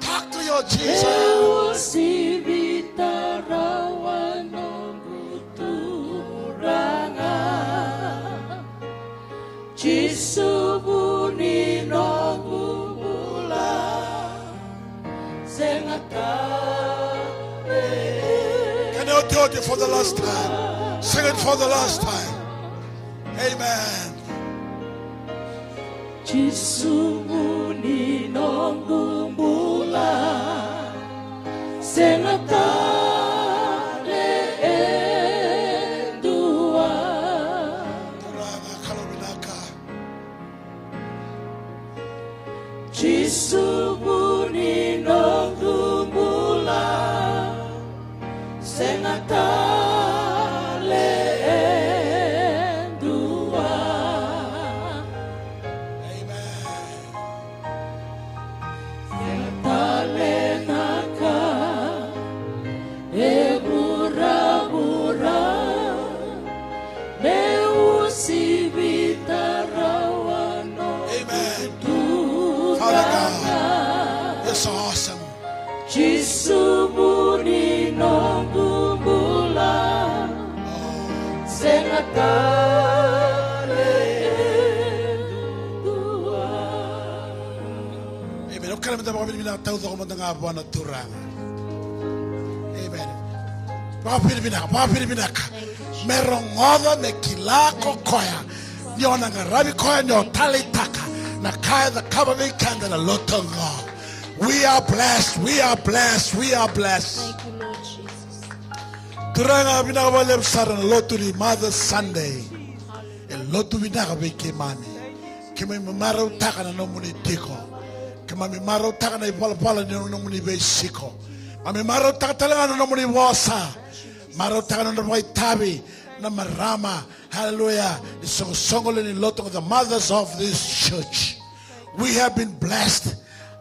Talk to your Jesus. E uasivita rawa noqu Turaga. Jisu vu ni noqu bula. Sega tale. Kena iotioti for the last time. Sing it for the last time. Amen. Jisu vu ni noqu bula. Sega tale e dua. Turaga Kalou vinaka. Jisu vu ni noqu bula. Sega tale e dua. Amen. Amen. Au kerea meda vakavinavinaka taucoko mada ga vua na Turaga. Amen. Vakavinavinaka, vakavinavinaka. Me rogoca, me kila ko koya ni o na qaravi koya, ni o taleitaka na ka e cakava vei keda na lotu oqo. We are blessed, we are blessed, we are blessed. Thank you, Lord Jesus. Turaga, vinaka vakalevu sara na lotu ni Mother's Sunday. E lotu vinaka vei keimami. Keimami marautaka na nomuni tiko. Keimami marautaka na ivalavala ni nomuni veisiko. Keimami marautaka tale ga na nomuni vosa. Marautaka na nodra vakaitavi na marama. Hallelujah. Ni soqosoqo lewe ni lotu, the mothers of this church. We have been blessed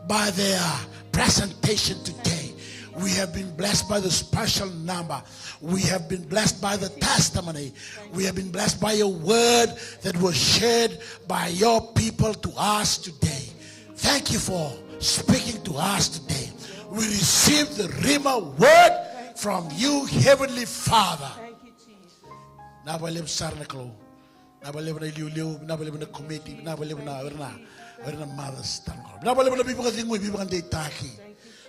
by their presentation today. We have been blessed by the special number. We have been blessed by the testimony. We have been bled by your word that was shared by your people to us today. Thank you for speaking to us today. We receive the Rhema word from you, Heavenly Father. Vinaka vakalevu sara na Kalou. Vinaka vakalevu na iliuliu, vinaka vakalevu na komiti, vinaka vakalevu na, o ira na, o ira na mothers tale ga. Vinaka vakalevu na veivakacegui, veivakadeitaki.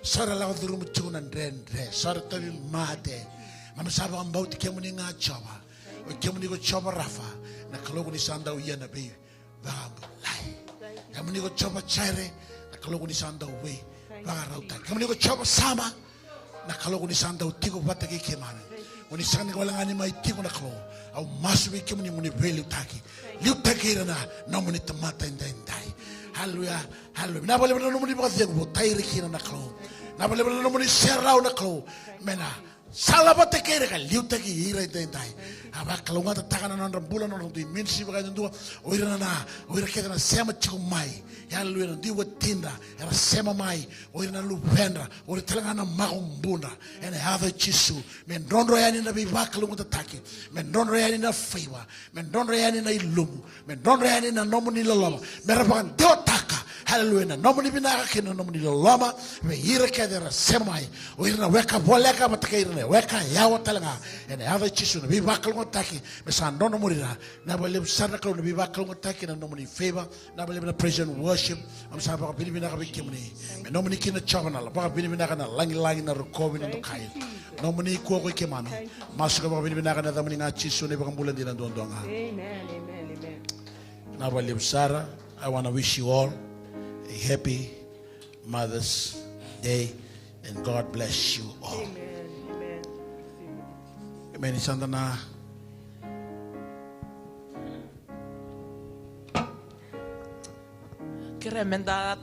So era lako curuma tiko na dredre, so era tauvimate. Keimami sa vakabauti kemuni ga Jiova. O kemuni ko Jiova Rafa, na Kalou ko ni sa dau ia na veivakabulai. Kemuni ko Jiova Jaire, na Kalou ko ni sa dau veivakarautaki. Kemuni ko Jiova Sama, na Kalou ko ni sa dau tiko vata kei keimami. Ko ni sega ni wale ga ni mai tiko na Kalou. Au masu vei kemuni mo ni veiliutaki. Liutaki ira na nomuni tamata edaidai. Haleluya. Haleluya. Vinaka vakalevu na nomuni vakacegu, votai ira kina na Kalou. Vinaka vakalevu na nomuni serau na Kalou. Me na sala vata kei ira ka liutaki ira edaidai. A vakalougatataka na nodra bula, na nodra dui ministry vakayadudua. O ira na, o ira kece na sema tiko mai. Haleluya, na dui watidra era sema mai. O ira na luvedra, o ira tale ga na makubudra. Ena yaca i Jisu, me drodro yani na veivakalougatataki, me drodro yani na favour, me drodro yani na ilumu, me drodro yani na nomuni loloma, me ra vakadewataka, haleluya, na nomuni vinaka kei na nomuni loloma vei ira kece era sema mai. O ira na weka voleka vata kei ira na weka yawa tale ga. Ena yaca i Jisu, na veivakalougatataki me sa drodro muri ira. Vinaka vakalevu sara na Kalou na veivakalougatataki, na nomuni favour. Vinaka vakalevu na praise and worship. Keimami sa vakavinavinaka vei kemuni. Me nomuni kina Jiova na vakavinavinaka, na lagilagi, na rokovi, na dokai. Nomuni koya ko i keimami. Masu ka vakavinavinaka ena yacamuni ga Jisu na iVakabula dina duadua ga. Amen, amen, amen. Vinaka vakalevu sara. I wanna wish you all a happy Mother's Day and God bless you all. Amen, amen. Amen. Ni sa da na kerea meda